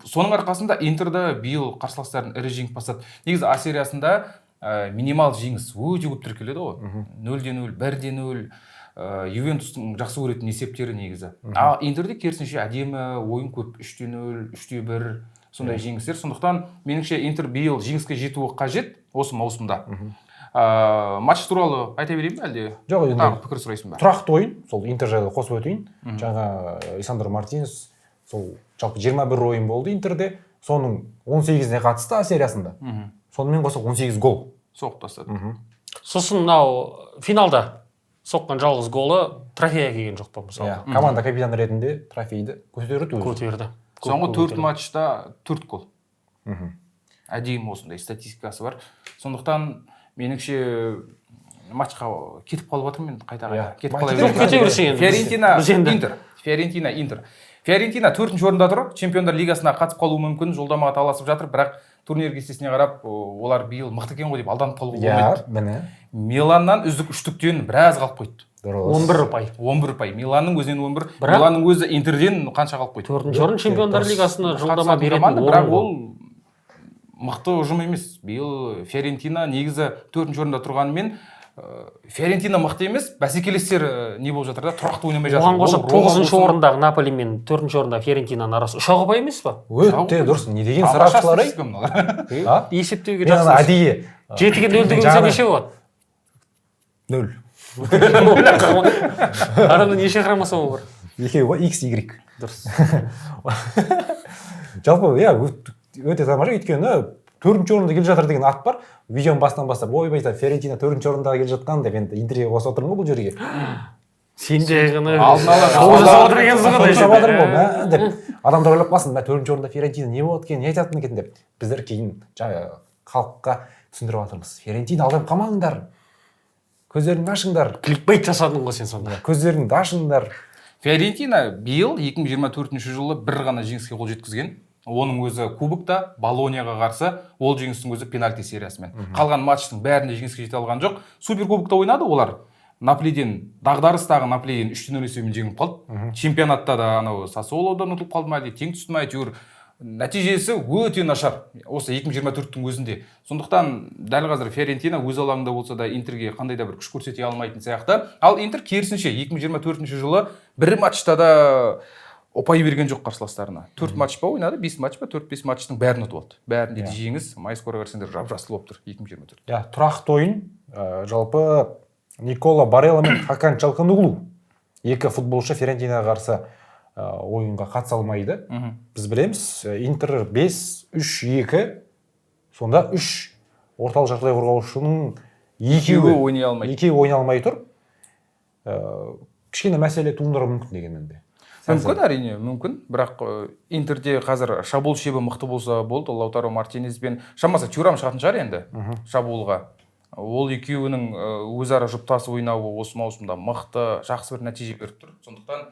Соның арқасында Интерда биыл қарсыластарын ірі жеңіп бастады. Негізі А сериясында минимал жеңіс өте көп тіркеледі ғой. 0-0, 1-0. Ювентустың жақсы көретін есептері негізі. А Интерде керісінше әдемі ойын көп, 3-0, 3-1 сондай жеңістер. Сондықтан меніңше Интер биыл жеңіске жетуі қажет осы маусымда. Матч туралы айта берейін бе әлде? Жоқ, енді тағы пікір сұрайсың ба? Тұрақты ойын, сол Интер жайлы қосып өтейін. Жаңа Лисандро Мартинес сол жалпы 21 ойын болды Интерде, соның 18-іне қатысты А сериясында. Сонымен қоса 18 гол соғып тастады. Сосын мынау финалда соққан жалғыз голы трофей әкелген жоқ па мысалы? Команда капитаны ретінде трофейді көтерді өзі. Көтерді. Соңғы 4 матчта 4 гол. Әдемі осындай статистикасы бар. Сондықтан меніңше матчқа кетіп қалып жатырмын мен қайта-қайта. Кетіп қала беремін. Кете берсең енді. Фиорентина Интер. Фиорентина Интер. Фиорентина 4-ші орында тұр. Чемпиондар лигасына қатысып қалуы мүмкін, жолдамаға таласып жатыр, бірақ турнир кестесіне қарап, олар биыл мықты екен ғой деп алданып қалуға болмайды. Міне. Миланнан үздік үштіктен біраз қалып қойды. 11 ұпай. 11 ұпай. Миланның өзінен 11. Миланның өзі Интерден қанша қалып қойды? 4-ші орын Чемпиондар лигасына жолдама беретін орын. Бірақ ол мықты ұжым емес. Биыл Фиорентина негізі 4-ші орында тұрғанымен, Фиорентина мықты емес, бәсекелестер не болып жатыр да, тұрақты ойнамай жатыр. Оған қоса 9-шы орындағы Наполи мен 4-ші орындағы Фиорентинаның арасы 3 ұпай емес па? Өте дұрыс. Не деген сарапшылар ей? Есептеуге жақсы. Әдейі. 7-ге 0 деген неше болады? 0. Адамда неше хромосома бар? Екеуі ғой, X, Y. Дұрыс. Жалпы, иә, өте тамаша, өйткені 4-ші орында келе жатыр деген ат бар. Видеоның басынан бастап, ойбай, Фиорентина 4-ші орында келе жатқан деп енді интрига қосып отырмын ғой бұл жерге. Сен жай ғана алдын ала шоу жасап отыр екенсің ғой деп. Деп адамдар ойлап қалсын, мә 4-ші орында Фиорентина не болады екен, не айтатын екен деп. Біздер кейін халыққа түсіндіріп жатырмыз. Фиорентина алданып қалмаңдар. Көздеріңді ашыңдар. Кликбейт жасадың ғой сен сонда. Көздеріңді ашыңдар. Фиорентина биыл 2024 жылы бір ғана жеңіске қол жеткізген. Оның өзі кубокта Болонияға қарсы, ол жеңістің өзі пенальти сериясымен. Қалған матчтың бәрінде жеңіске жете алған жоқ. Суперкубокта ойнады олар. Наполиден, дағдарыстағы Наполиден 3-0 есебімен жеңіліп қалды. Чемпионатта да анау Сассуолодан ұтылып қалды ма, әлде тең түсті ма, әйтеуір Нәтижесі өте нашар осы 2024-тің өзінде. Сондықтан дәл қазір Фиорентина өз алаңында болса да Интерге қандай да бір күш көрсете алмайтын сияқты. Ал Интер керісінше 2024 жылы бір матчта да ұпай берген жоқ қарсыластарына. 4 матч па ойнады, 5 матч па, 4-5 матчтың бәрін ұтып алды. Бәрінде де жеңіс. Майскорға қарасаңдар жап-жасыл болып тұр 2024. Иә, тұрақты ойын. Жалпы Никола Барелла мен Хакан Чалханоглу екі футболшы Фиорентинаға қарсы ойынға қатыса алмайды. Біз білеміз, Интер 5-3-2, сонда 3 орталық жартылай қорғаушының Екеуі ойнай алмайды. Екеуі ойнай алмай тұр. Кішкене мәселе туындауы мүмкін дегенмен де. Мүмкін, әрине, мүмкін. Бірақ Интерде қазір шабуыл шебі мықты болса болды. Лаутаро Мартинес пен шамасы Тюрам шығатын шығар енді шабуылға. Ол екеуінің өзара жұптасып ойнауы осы маусымда мықты, жақсы бір нәтиже беріп тұр. Сондықтан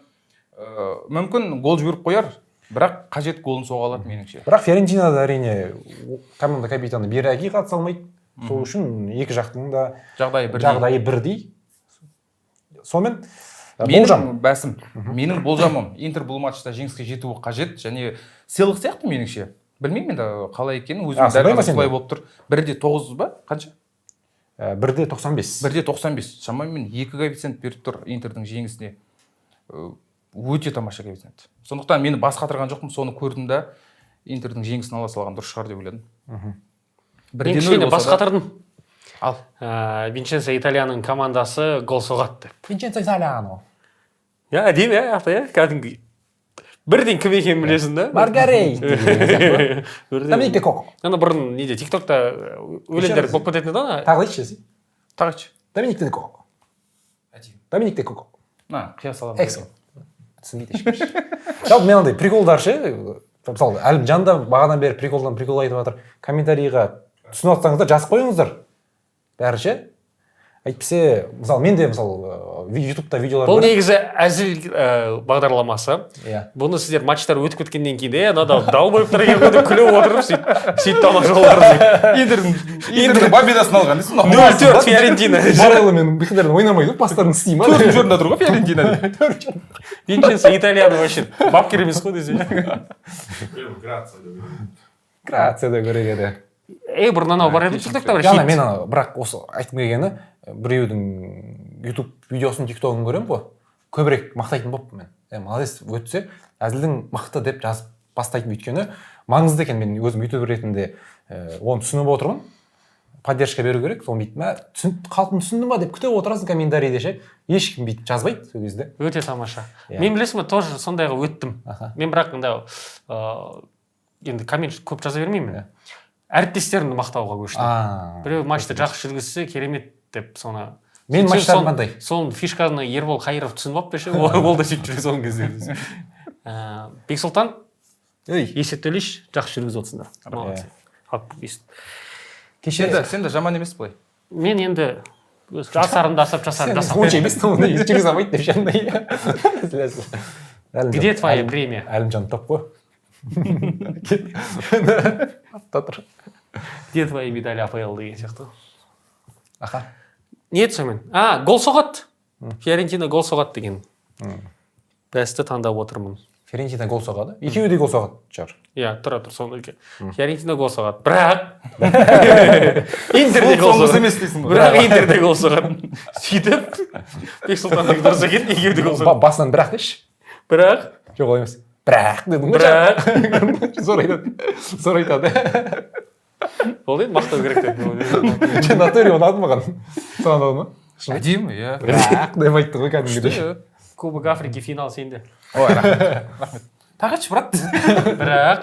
мүмкін гол жіберіп қояр, бірақ қажет голын соға алады меніңше. Бірақ Фиорентинада әрине команда капитаны Бераги қатыса алмайды. Сол үшін екі жақтың да жағдайы бірдей. Жағдайы бірдей. Сонымен болжам. Менің бәсім, менің болжамым, Интер бұл матчта жеңіске жетуі қажет және сыйлық сияқты меніңше. Білмеймін енді қалай екенін, өзім дәл Сондай ма қазір сенде? Солай болып тұр. 1,9 ба? Қанша? 1,95. 1,95. Шамамен 2 коэффициент беріп тұр Интердің жеңісіне. Өте тамаша коэффициент. Сондықтан мені бас қатырған жоқпын, соны көрдім да Интердің жеңісін ала салған дұрыс шығар деп ойладым. Мен кішкене бас қатырдым. Ал. Винченцо Италияның командасы гол соғады деп. Винченцо Италиано. Иә, әдемі, иә, аты, иә, кәдімгі. Бірден кім екенін білесің да. Маргарей. Бірден. Доминик де Коко. Ана бұрын неде ТикТокта өлеңдер раз. Болып кететін еді ана. Тағы айтшы десей. Тағы айтшы. Доминик де Коко. Әдемі. Доминик де Коко. На, қия саламын. Эксел. Түсінбейді ешкім. Жалпы мен андай приколдар ше, мысалы Әлімжан да бағанадан бері приколдан прикол айтып жатыр. Комментарийға түсініп жатсаңыздар жазып қойыңыздар. Бәрі ше. Әйтпесе, мысалы мен де мысалы ютубта видеолар Бұл көремін. негізі әзіл бағдарламасы. Иә. Бұны сіздер матчтар өтіп кеткеннен кейін де мынада дал болып тұр екен ғой деп күліп отырып сөйтіп тамашалап отырсың. Интердің победасын алған дейсің. 0-4 Фиорентина. Барелла мен Бихнерден ойнамайды ғой, бастарын істей ма? Төртінші орында тұр ғой Фиорентина. Винченцо Италияны вообще бапкер емес қой десе. Грацияда көрер еді. Ей, бұрын анау бар еді ТикТокта бір Жаңа хит. мен ана бірақ осы айтқым келгені, біреудің ютуб видеосын, тиктогын көремін ғой, көбірек мақтайтын болыппын мен. Молодец өтсе, әзілдің мықты деп жазып бастайтын, өйткені маңызды екен. Мен өзім ютубер ретінде оны түсініп отырмын. Поддержка беру керек, соны бүйтіп мә, халқым түсінді ма деп күтіп отырасың комментарийде ше, ешкім бүйтіп жазбайды сол кезде. Өте тамаша. Иә. Мен білесің бе, тоже сондайға өттім. Аха. Мен бірақ мында енді коммент көп жаза бермеймін. Иә. Әріптестерімді мақтауға көштім. Біреу матчты жақсы жүргізсе, керемет деп соны. Мен Сөйтсем, матчтарым қандай? Соның фишканы Ербол Қайыров түсініп алып ше, ол да сөйтіп жүр соңғы кезде. Бексұлтан, Ей, есеп төлейші, жақсы жүргізіп отырсыңдар. Молодцы. Алып, кеше Сен де жаман емес былай. Мен енді өз жасарымды асап, жасарымды асап. Онша емес, оны жүргізе алмайды деп ше андай. Әзіл, әзіл. Әлімжан- Где твоя премия? Әлімжан топ қой. Артта тұр. Где твои медали АПЛ деген сияқты. Аха. Не еді сонымен? А, гол соғады. Фиорентина гол соғады деген. Бәсті таңдап отырмын. Фиорентина гол соғады. Екеуі де гол соғады шығар. Иә, тұра тұр соны. Фиорентина гол соғады. Бірақ Интер де гол Соңғысы соғады. емес дейсің ғой. Бірақ Интер де гол соғады. Сөйтіп Бексұлтандікі дұрыс екен, екеуі де гол соғады. Басынан бірақ деші. Бірақ Жоқ, олай емес. Бірақ дедің ғой. Бірақ Зор айтады. Зор айтады. Болды енді, мақтау керек деп. Жоқ, натуре ұнады маған. Саған ұнады ма? Әдемі, иә. Бірақ деп айтты ғой кәдімгідей. Күшті, иә. Кубок Африки финал сенде. Ой, рахмет. Рахмет. Тағы айтшы, брат. Бірақ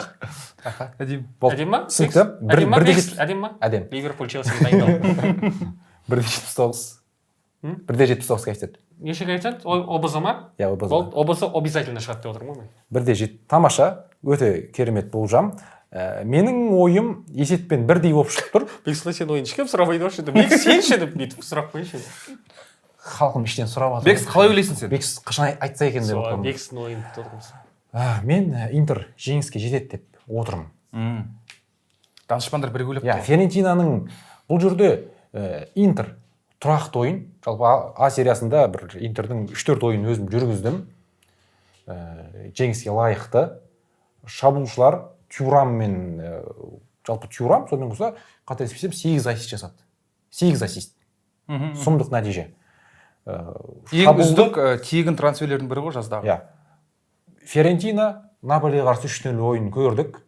Әдемі. Болды. әдемі ма? Түсінікті. Әдемі ма? Бірде Әдемі ма? Әдемі. Ливерпуль Челси дайындал. 1,79. 1,79 коэффициент. Неше коэффициент? ОБЗ ма? Иә, ОБЗ. Болды, ОБЗ обязательно шығады деп отырмын ғой мен. 1,7. Тамаша, өте керемет болжам. Менің ойым есеппен бірдей болып шығып тұр. Бексұлтан, сен ойын ешкім сұрамайды ғой енді. Бекс, сен ше деп бүйтіп сұрақ қойшы. Халқым іштен сұрап жатыр. Бекс, қалай ойлайсың сен? Бекс қашан айтса екен деп Сол, отырмын. Бекстің ойын күтіп отырмыз. Мен Интер жеңіске жетеді деп отырмын. Данышпандар бірге ойлап Иә, Фиорентинаның бұл жерде Интер тұрақты ойын. Жалпы А сериясында бір Интердің 3-4 ойын өзім жүргіздім. Жеңіске лайықты. Шабуылшылар Тюраммен, жалпы Тюрам сонымен қоса, қателеспесем, 8 ассист жасады. 8 ассист. Сұмдық нәтиже. Ең үздік тегін трансферлердің бірі ғой жаздағы. Иә. Фиорентина Наполиге қарсы 3-0 ойын көрдік.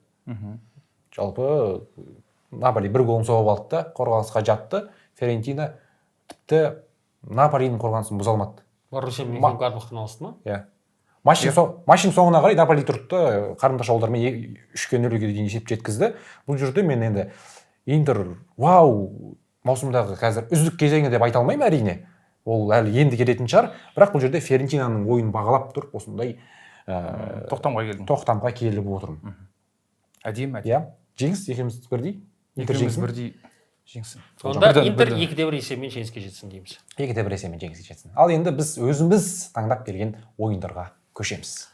Жалпы Наполи бір голын соғып алды да, қорғанысқа жатты. Фиорентина тіпті Наполидің қорғанысын бұза алмады. Боруссия Мюнхенгладбахтан алысты ма? Иә. Матчтың соңына қарай Наполи тұрды да, қарымта шабуылдармен 3-0-ге дейін есеп жеткізді. Бұл жерде мен енді Интер вау маусымдағы қазір үздік кезеңі деп айта алмаймын әрине. Ол әлі енді келетін шығар. Бірақ бұл жерде Фиорентинаның ойынын бағалап тұрып осындай Тоқтамға келдің. Тоқтамға келіп отырмын. Әдемі, әдемі. Иә. Жеңіс екеуміз бірдей. Интер Екеуміз жеңсін. бірдей жеңсін. Онда Бірден, Интер бірден. 2-1 есебімен жеңіске жетсін дейміз. 2-1 есебімен жеңіске жетсін. Ал енді біз өзіміз таңдап келген ойындарға көшеміз.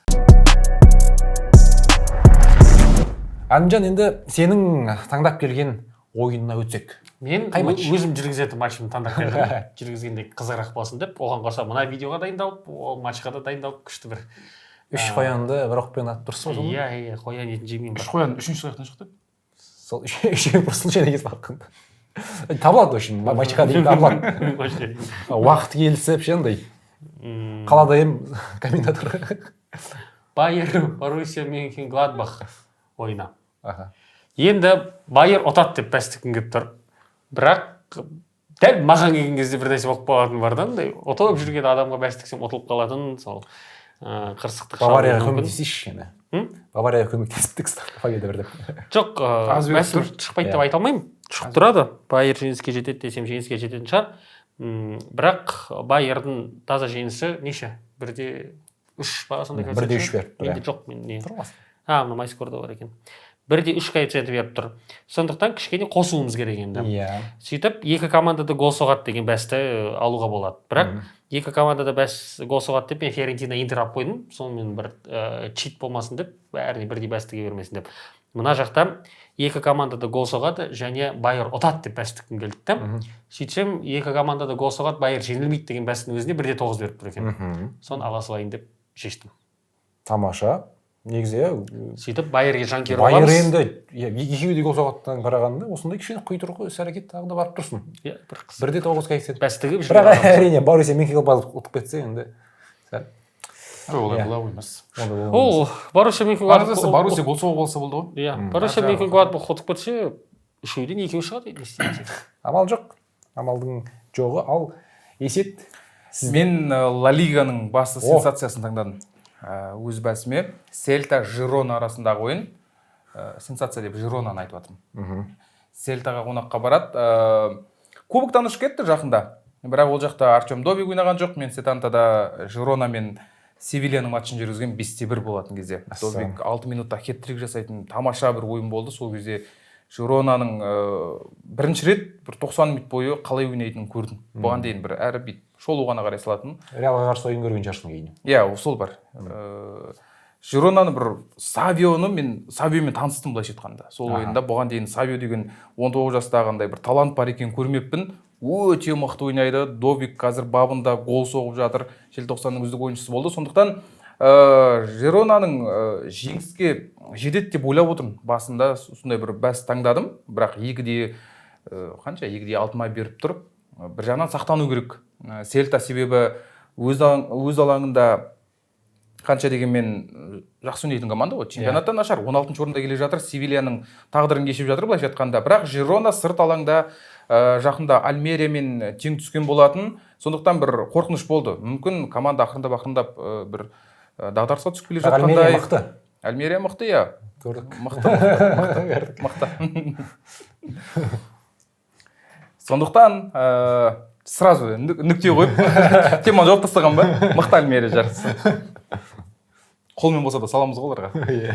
Әлімжан, енді сенің таңдап келген ойынына өтсек. Мен Қай матч? Өзім жүргізетін матчымды таңдап келдім. Жүргізгенде қызығырақ болсын деп, оған қоса мына видеоға дайындалып, ол матчқа да дайындалып, күшті бір. 3 қоянды бір оқпен атып тұрсың ғой сонда? Иә, иә, қоян етін жемеймін. 3 қоян үшінші жақтан шықты. Сол үшеуі бір случайно кезіп қалған. Табылады, в общем, матчқа дейін табылады. Матчқа дейін. Уақыт келісіп ше андай. Қалада ем комментатор. Байер, Боруссия Мюнхенгладбах ойыны. Аха. Енді Байер ұтады деп бәс тіккім келіп тұр. Бірақ дәл маған келген кезде бір нәрсе болып қалатын бар да, андай ұтылып жүрген адамға бәс тіксем ұтылып қалатын сол қырсықтық шабуыл Баварияға мүмкін. көмектесейші енді. Баварияға көмектесіп победа бір деп. Жоқ, Аз беріп бәсім тұр. шықпайды деп айта алмаймын. Шығып тұрады. Байер жеңіске жетеді десем жеңіске жететін шығар. Бірақ Байердің таза жеңісі неше? 1-3 па сондай Бір де коэффициент үш беріп тұр, Менде иә. жоқ, мен не. Тұрмас. А, мына Майскорда бар екен. 1-3 коэффициенті беріп тұр. Сондықтан кішкене қосуымыз керек енді. Иә. Сөйтіп екі команда да гол соғады деген бәсті алуға болады. Бірақ екі команда да бәс гол соғады деп мен Фиорентина Интер алып қойдым. Сонымен бір чит болмасын деп, бәріне бірдей бәс тіге бермесін деп. Мына жақта екі команда да гол соғады және Байер ұтады деп бәс тіккім келді де. Сөйтсем екі команда да гол соғады, Байер жеңілмейді деген бәстің өзіне 1-9 беріп тұр екен. Соны ала салайын деп шештім. Тамаша. Негізі, иә, Сөйтіп Байерге жанкүйер Байер боламыз. енді, иә, екеуі де гол соғатыннан қарағанда осындай кішкене құйтырқы іс әрекет тағы да барып тұрсын. Иә, бір қыз. 1-9 коэффициент. Бәс тігіп жүрген Бірақ адамбыз. әрине Боруссия Мюнхенгладбах ұтып кетсе енді сәл. Олай Иә. бола қоймас. Ондай бола қоймас. Ол Боруссия Мюнхенгладбах Маңыздысы Боруссия гол соғып алса болды ғой. Иә, Боруссия Ар жағы. Мюнхенгладбах ұтып кетсе, үшеуден екеуі шығады енді, не істейміз. Амал жоқ. Амалдың жоғы. Ал Есет, сіз Мен Ла Лиганың басты О. сенсациясын таңдадым. Өз бәсіме Сельта Жирона арасындағы ойын. Сенсация деп Жиронаны айтып жатырмын. Сельтаға қонаққа барады. Кубоктан ұшып кетті жақында. Бірақ ол жақта Артем Довик ойнаған жоқ. Мен Сетантада Жирона мен Севильяның матчын жүргізген 5-1 болатын кезде. Ассалам. Довик 6 минутта хет-трик жасайтын тамаша бір ойын болды. Сол кезде Жиронаның бірінші рет бір 90 минут бойы қалай ойнайтынын көрдім. Бұған дейін бір әрі бүйтіп шолу ғана қарай салатын. Реалға қарсы ойын көрген шығарсың кейін. Иә, сол бар. Жиронаны бір Савионы мен Савиомен таныстым былайша айтқанда. Сол ойында бұған дейін Савио деген 19 жастағы андай бір талант бар екенін көрмеппін. Өте мықты ойнайды. Довик қазір бабында гол соғып жатыр. Желтоқсанның үздік ойыншысы болды. Сондықтан Жиронаның жеңіске жетеді деп ойлап отырмын. Басында сондай бір бәс таңдадым. Бірақ екіде, қанша? Екіде алтыма беріп тұр. Бір жағынан сақтану керек. Сельта себебі өз алаңында қанша дегенмен жақсы ойнайтын команда ғой. Чемпионаттан нашар. 16-шы орында келе жатыр. Севильяның тағдырын кешіп жатыр былайша айтқанда. Бірақ Жирона сырт алаңда жақында Альмериямен тең түскен болатын. Сондықтан бір қорқыныш болды. Мүмкін команда ақырындап-ақырындап бір дағдарысқа түсіп келе Бірақ Альмерия жатқандай. мықты. Альмерия мықты, иә. Көрдік. Мықты, мықты, мықты, мықты. Сондықтан сразу нүкте қойып теманы жауып тастаған ба? Мықты Альмерия жарысы. Қолмен болса да саламыз ғой оларға. Иә.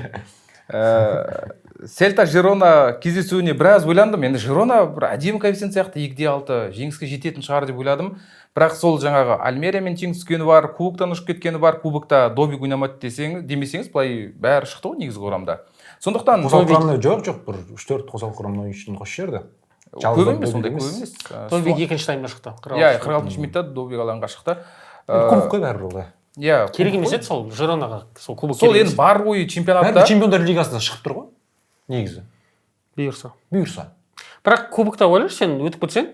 Сельта Жирона кездесуіне біраз ойландым. Енді Жирона бір әдемі коэффициент сияқты 2-6 жеңіске жететін шығар деп ойладым. Бірақ сол жаңағы Альмериямен тең түскені бар, кубоктан ұшып кеткені бар, кубокта Довик ойнамады демесеңіз, былай бәрі шықты ғой негізгі құрамда. Сондықтан Қосалқы құрамда жоқ, бір 3-4 қосалқы құрамда ойыншыны қосып жіберді. Көп емес, Жалғыз ондай Довик көп емес. емес. Довик екінші таймда шықты. Иә, 46 минутта Довик алаңға шықты. Кубок қой бәрібір ол да. Иә, Керек кубок емес қой. еді сол Жиронаға, сол кубок Сол керек енді емес. бар ойы чемпионатта. Бәрібір Чемпиондар лигасында шығып тұр ғой. Негізі. Бұйырса. Бұйырса. Бірақ кубокта ойлашы, сен өтіп кетсең,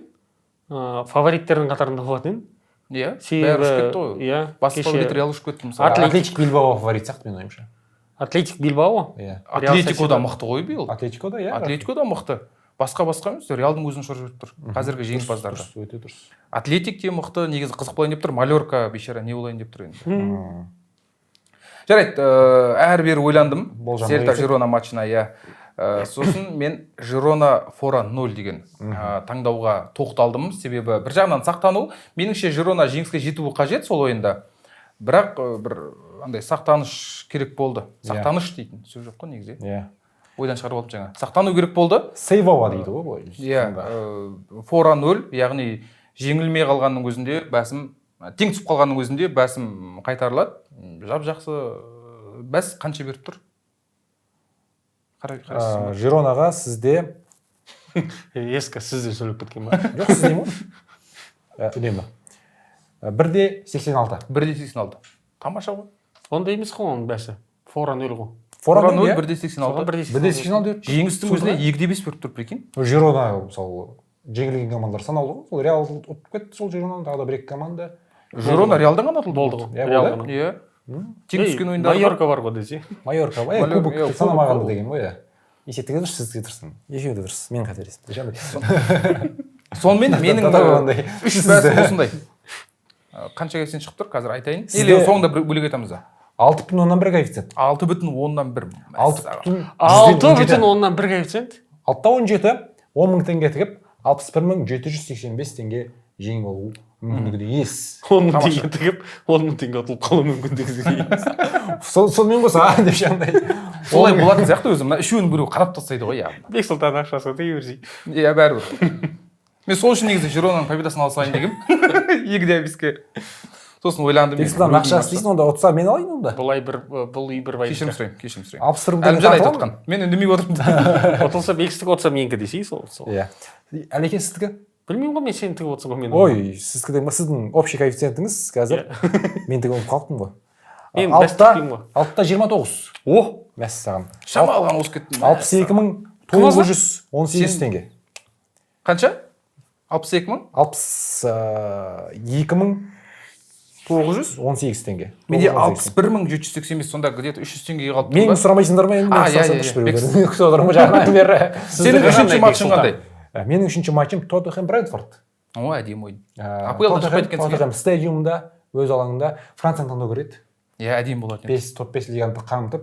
фавориттердің қатарында болатын едің. Иә, бәрі Себебі ұшып кетті ғой. Иә, Басты кеше фаворит Реал ұшып кетті мысалы. Атлетик Билбао фаворит сияқты менің ойымша. Атлетик Билбао. Иә. Атлетико да мықты ғой биыл. Атлетико да, иә. Атлетико да мықты. Басқа емес, Реалдың өзін ұшырып жіберіп тұр. Қазіргі жеңімпаздарды. Дұрыс, өте дұрыс. Атлетик те мықты, негізі қызық болайын деп тұр. Мальорка бейшара не болайын деп тұр енді. Жарайды, әрі бері ойландым. Болжам Сельта қоясың. Жирона матчына, иә. Сосын мен Жирона фора 0 деген таңдауға тоқталдым. Себебі бір жағынан сақтану, меніңше Жирона жеңіске жетуі қажет сол ойында. Бірақ бір андай сақтаныш керек болды. Сақтаныш дейтін сөз жоқ қой негізі. Иә. Ойдан шығарып алдым жаңа. Сақтану керек болды. Сейвова дейді ғой былай. Иә, фора 0, яғни жеңілмей қалғанның өзінде бәсім, тең түсіп қалғанның өзінде бәсім қайтарылады. Жап жақсы бәс қанша беріп тұр? Қарайсыз ба? Жиронаға сізде Ескі сіз де сөйлеп кеткен ба? Жоқ, сіз деймін ғой. Үнемі. 1,86. 1,86. Тамаша ғой. Ондай емес қой оның бәсі. Фора 0 ғой. Фора Фора 0, 0, 1,86. 1,86. Жеңістің өзіне 2,5 беріп тұр, прикинь. Жирона мысалы жеңілген командалар санаулы ғой. Сол Реал ұтып кетті, сол Жиронаны, тағы да бір екі команда. Жирона Реалдан ғана ұтылды. Болды ғой. Иә, Реал болды. ғана. Иә. Тең түскен ойындар бар. Майорка бар ғой десе. Майорка, кубок санамағанды деген ғой, иә. Есептеген дұрыс, сіздікі дұрыс. Екеуі де дұрыс. Мен қателестім. Сонымен менің үш бәсім осындай. Қанша коэффициент шығып тұр, қазір айтайын. Или соңында бір бөлек айтамыз да. 6,1 коэффициент. 6,1. 6,1 коэффициент. 6,17, 10 мың теңге тігіп, 61 785 теңге жеңіп алу мүмкіндігі де ес. 10 мың теңге тігіп, 10 мың теңге ұтылып қалу мүмкіндігі де ес. Сонымен қоса, деп жаңағыдай. Солай болатын сияқты өзі. Мына үшеуінің біреуі қарап тастайды ғой, яғни. Бексұлтан ақшасы тіге берсей. Иә, бәрібір. Мен сол үшін негізі Жиронаның победасын ала салайын дегенмін. 2,5-ке. Сосын ойландым. Бексұлтан ақшасы дейсің, онда ұтса мен алайын онда. Бұлай бір, бұл үй бір Кешірім сұраймын, кешірім сұраймын. 61 мың теңге Әлімжан айтып тартып отқан. Мен үндемей отырмын. Ұтылса Бекстікі, ұтса менікі десей, сол. Иә. Әлеке, сіздікі? Білмеймін ғой, мен сені тігіп отырсың ғой мен. Ой, сіздікі де, сіздің общий коэффициентіңіз қазір. Мен тігіп ұмытып қалыппын ғой. Мен бәс тікпеймін ғой. 6,29. О! Мәссаған. Шамалған озып кеттім. 62 918 теңге. Қанша? 62 мың? 62 918 теңге. Менде 61 785, сонда где-то 300 теңгеге қалып тұр. Мен сұрамайсыңдар ма енді? А, Мен иә, сұрасам иә, біреулер. Күтіп отырмын ғой жаңадан бері. Сенің үшінші матчың қандай? Менің үшінші матчым Тоттенхэм Брентфорд. О, әдемі ойын. АПЛ-дан шықпайды екенсің. Тоттенхэм стадиумда, өз алаңында Францияны таңдау керек еді. Иә, әдемі болатын еді. Топ 5 лиганы қамтып,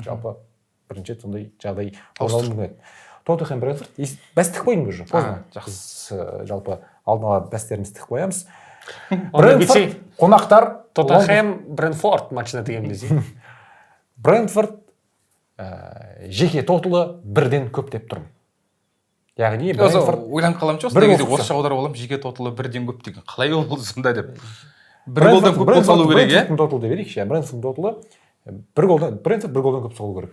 жалпы бірінші рет сондай жағдай орын алуы мүмкін еді. Тоттенхэм Брентфорд бәс тік қойдым уже, поздно. Жақсы. Біз жалпы алдын ала бәстерімізді тік қоямыз. Онда Брентфорд бүйтсей, қонақтар Тоттенхэм Брентфорд матчына тігемін десе. Брентфорд жеке тоталы бірден көп деп тұрмын. Яғни Брентфорд ойланып қаламын ше, бір осындай кезде гол орысша аударып аламын, жеке тоталы бірден көп деген қалай ол сонда деп. Бір голдан көп гол салу керек, иә? Брентфордтың тоталы деп берейікші. Брентфордтың тоталы бір голдан, Брентфорд бір голдан көп соғу керек.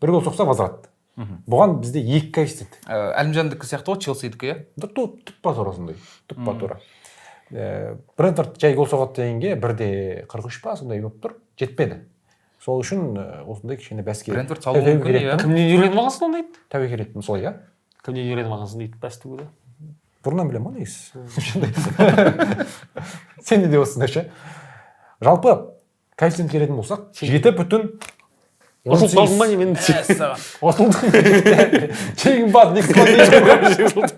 Бір гол соқса возврат. Бұған бізде 2 коэффициент. Әлімжандікі сияқты ғой, Челсидікі, иә? Тұппа тура сондай. Тұппа тура. Брентфорд жай гол соғады дегенге 1,43 па сондай болып тұр, жетпеді. Сол үшін осындай кішкене бәске. Брентфорд салуы мүмкін, иә. Кімнен үйреніп алғансың ондайды? Тәуекел еттім солай, иә. Кімнен үйреніп алғансың дейді бәс тігуді? Бұрыннан білемін ғой негізі. Сен не деп отырсың ше? Жалпы коэффициент келетін болсақ, 7,18. Ұтылып қалдың ба не мен? Ұтылдым. Жеңімпаз Бексұлтан.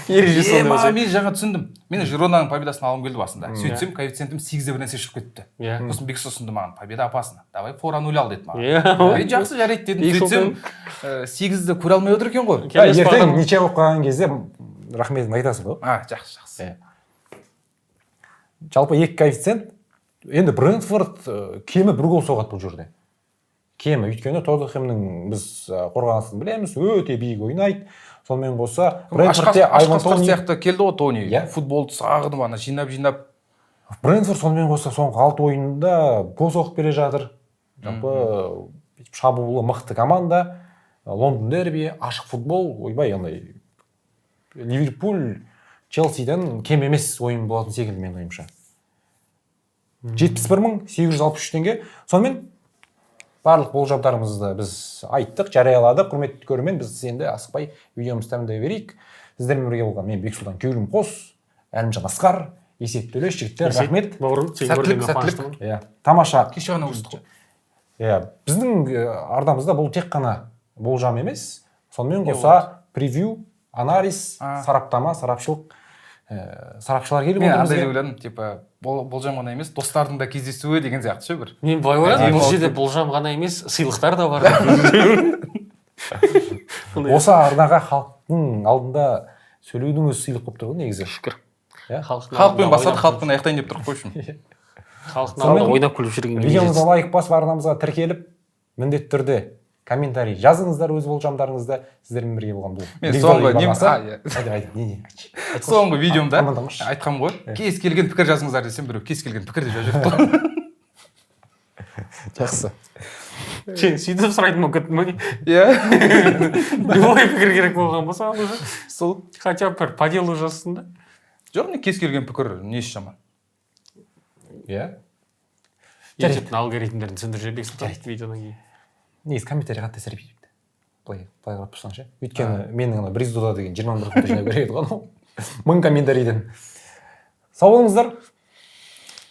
Ереже сондай болса. Мен жаңа түсіндім. Мен Жиронаның победасын алғым келді басында. Сөйтсем коэффициентім 8-де бір нәрсе шығып кетіпті. Иә. Сосын Бексұлтан ұсынды маған, победа опасна. Давай фора 0 ал деді маған. Иә. Мен жақсы жарайды дедім. Сөйтсем 8-ді көре алмай отыр екен ғой. Келесі Ертең бағдарлама. ничья болып қалған кезде рахметін айтасың ғой. А, жақсы, жақсы. Жалпы 2 коэффициент. Енді Брентфорд кемі бір гол соғады бұл жерде. Кемі, өйткені Тоттенхэмнің біз қорғанысын білеміз, өте биік ойнайды. Сонымен қоса Брентфордте Айван Ашқасқыр Тони сияқты келді ғой Тони. Иә. Футболды сағынып ана жинап-жинап. Брентфорд сонымен қоса соңғы 6 ойында гол соғып келе жатыр. Жалпы шабуылы мықты команда. Лондон дерби, ашық футбол, ойбай андай Ливерпуль Челсиден кем емес ойын болатын секілді менің ойымша. 71 863 теңге. Сонымен Барлық болжамдарымызды біз айттық, жарияладық. Құрметті көрермен, біз енді асықпай видеомызды тәмамдай берейік. Сіздермен бірге болған мен, Бексұлтан Кеулім Қос, Әлімжан Асқар, Есет Төлеш. Жігіттер, рахмет. Бауырым, сені Сәттілік, көргеніме сәттілік. қуаныштымын. Иә, тамаша. Кеше ғана көрсеттік қой. Иә, біздің арнамызда бұл тек қана болжам емес, сонымен қоса превью, анализ, сараптама, сарапшылық, сарапшылар келіп Мен отыр андай бізге. деп ойладым, типа болжам ғана емес, достардың да кездесуі деген сияқты ше бір. Мен былай ойладым: Әдемі бұл болып жерде болжам ғана емес, сыйлықтар да бар. Осы арнаға халықтың алдында сөйлеудің өзі сыйлық болып тұр ғой негізі. Шүкір. Иә. Халықтың Халықпен алдында бастадық, ойнап- халықпен аяқтайын деп тұрық қой общем. Халықтың Сонымен алдында ойнап күліп жүрген. Видеомызға лайк басып, арнамызға тіркеліп, міндетті түрде комментарий жазыңыздар өз болжамдарыңызды. Сіздермен бірге болған бұл Мен Биг соңғы Brother нем арнасы. А, иә. Айт, айт, не, не, айтшы. Айтқойшы. Соңғы видеомда Армандамашы. айтқанмын ғой, кез келген пікір жазыңыздар десем, біреу кез келген пікір деп жазып жіберіпті ғой. Жақсы. Сен сөйтіп сұрайтын болып кеттің ба, не? Иә. Любой пікір керек болған болса, уже Сол. хотя бы бір по делу жазсын да. Жоқ, не, кез келген пікір несі жаман? Иә. Ютубтың алгоритмдерін түсіндіріп жібер, Бексұлтан, видеодан кейін. Негізі комментарий қатты әсер етпейді былай былай қарап тұрсаң ше, өйткені менің ана бір дода деген 21 күнде жинау керек еді ғой, анау 1000 комментарийден. Сау болыңыздар.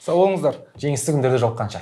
Сау болыңыздар. Жеңісті күндерде жолыққанша.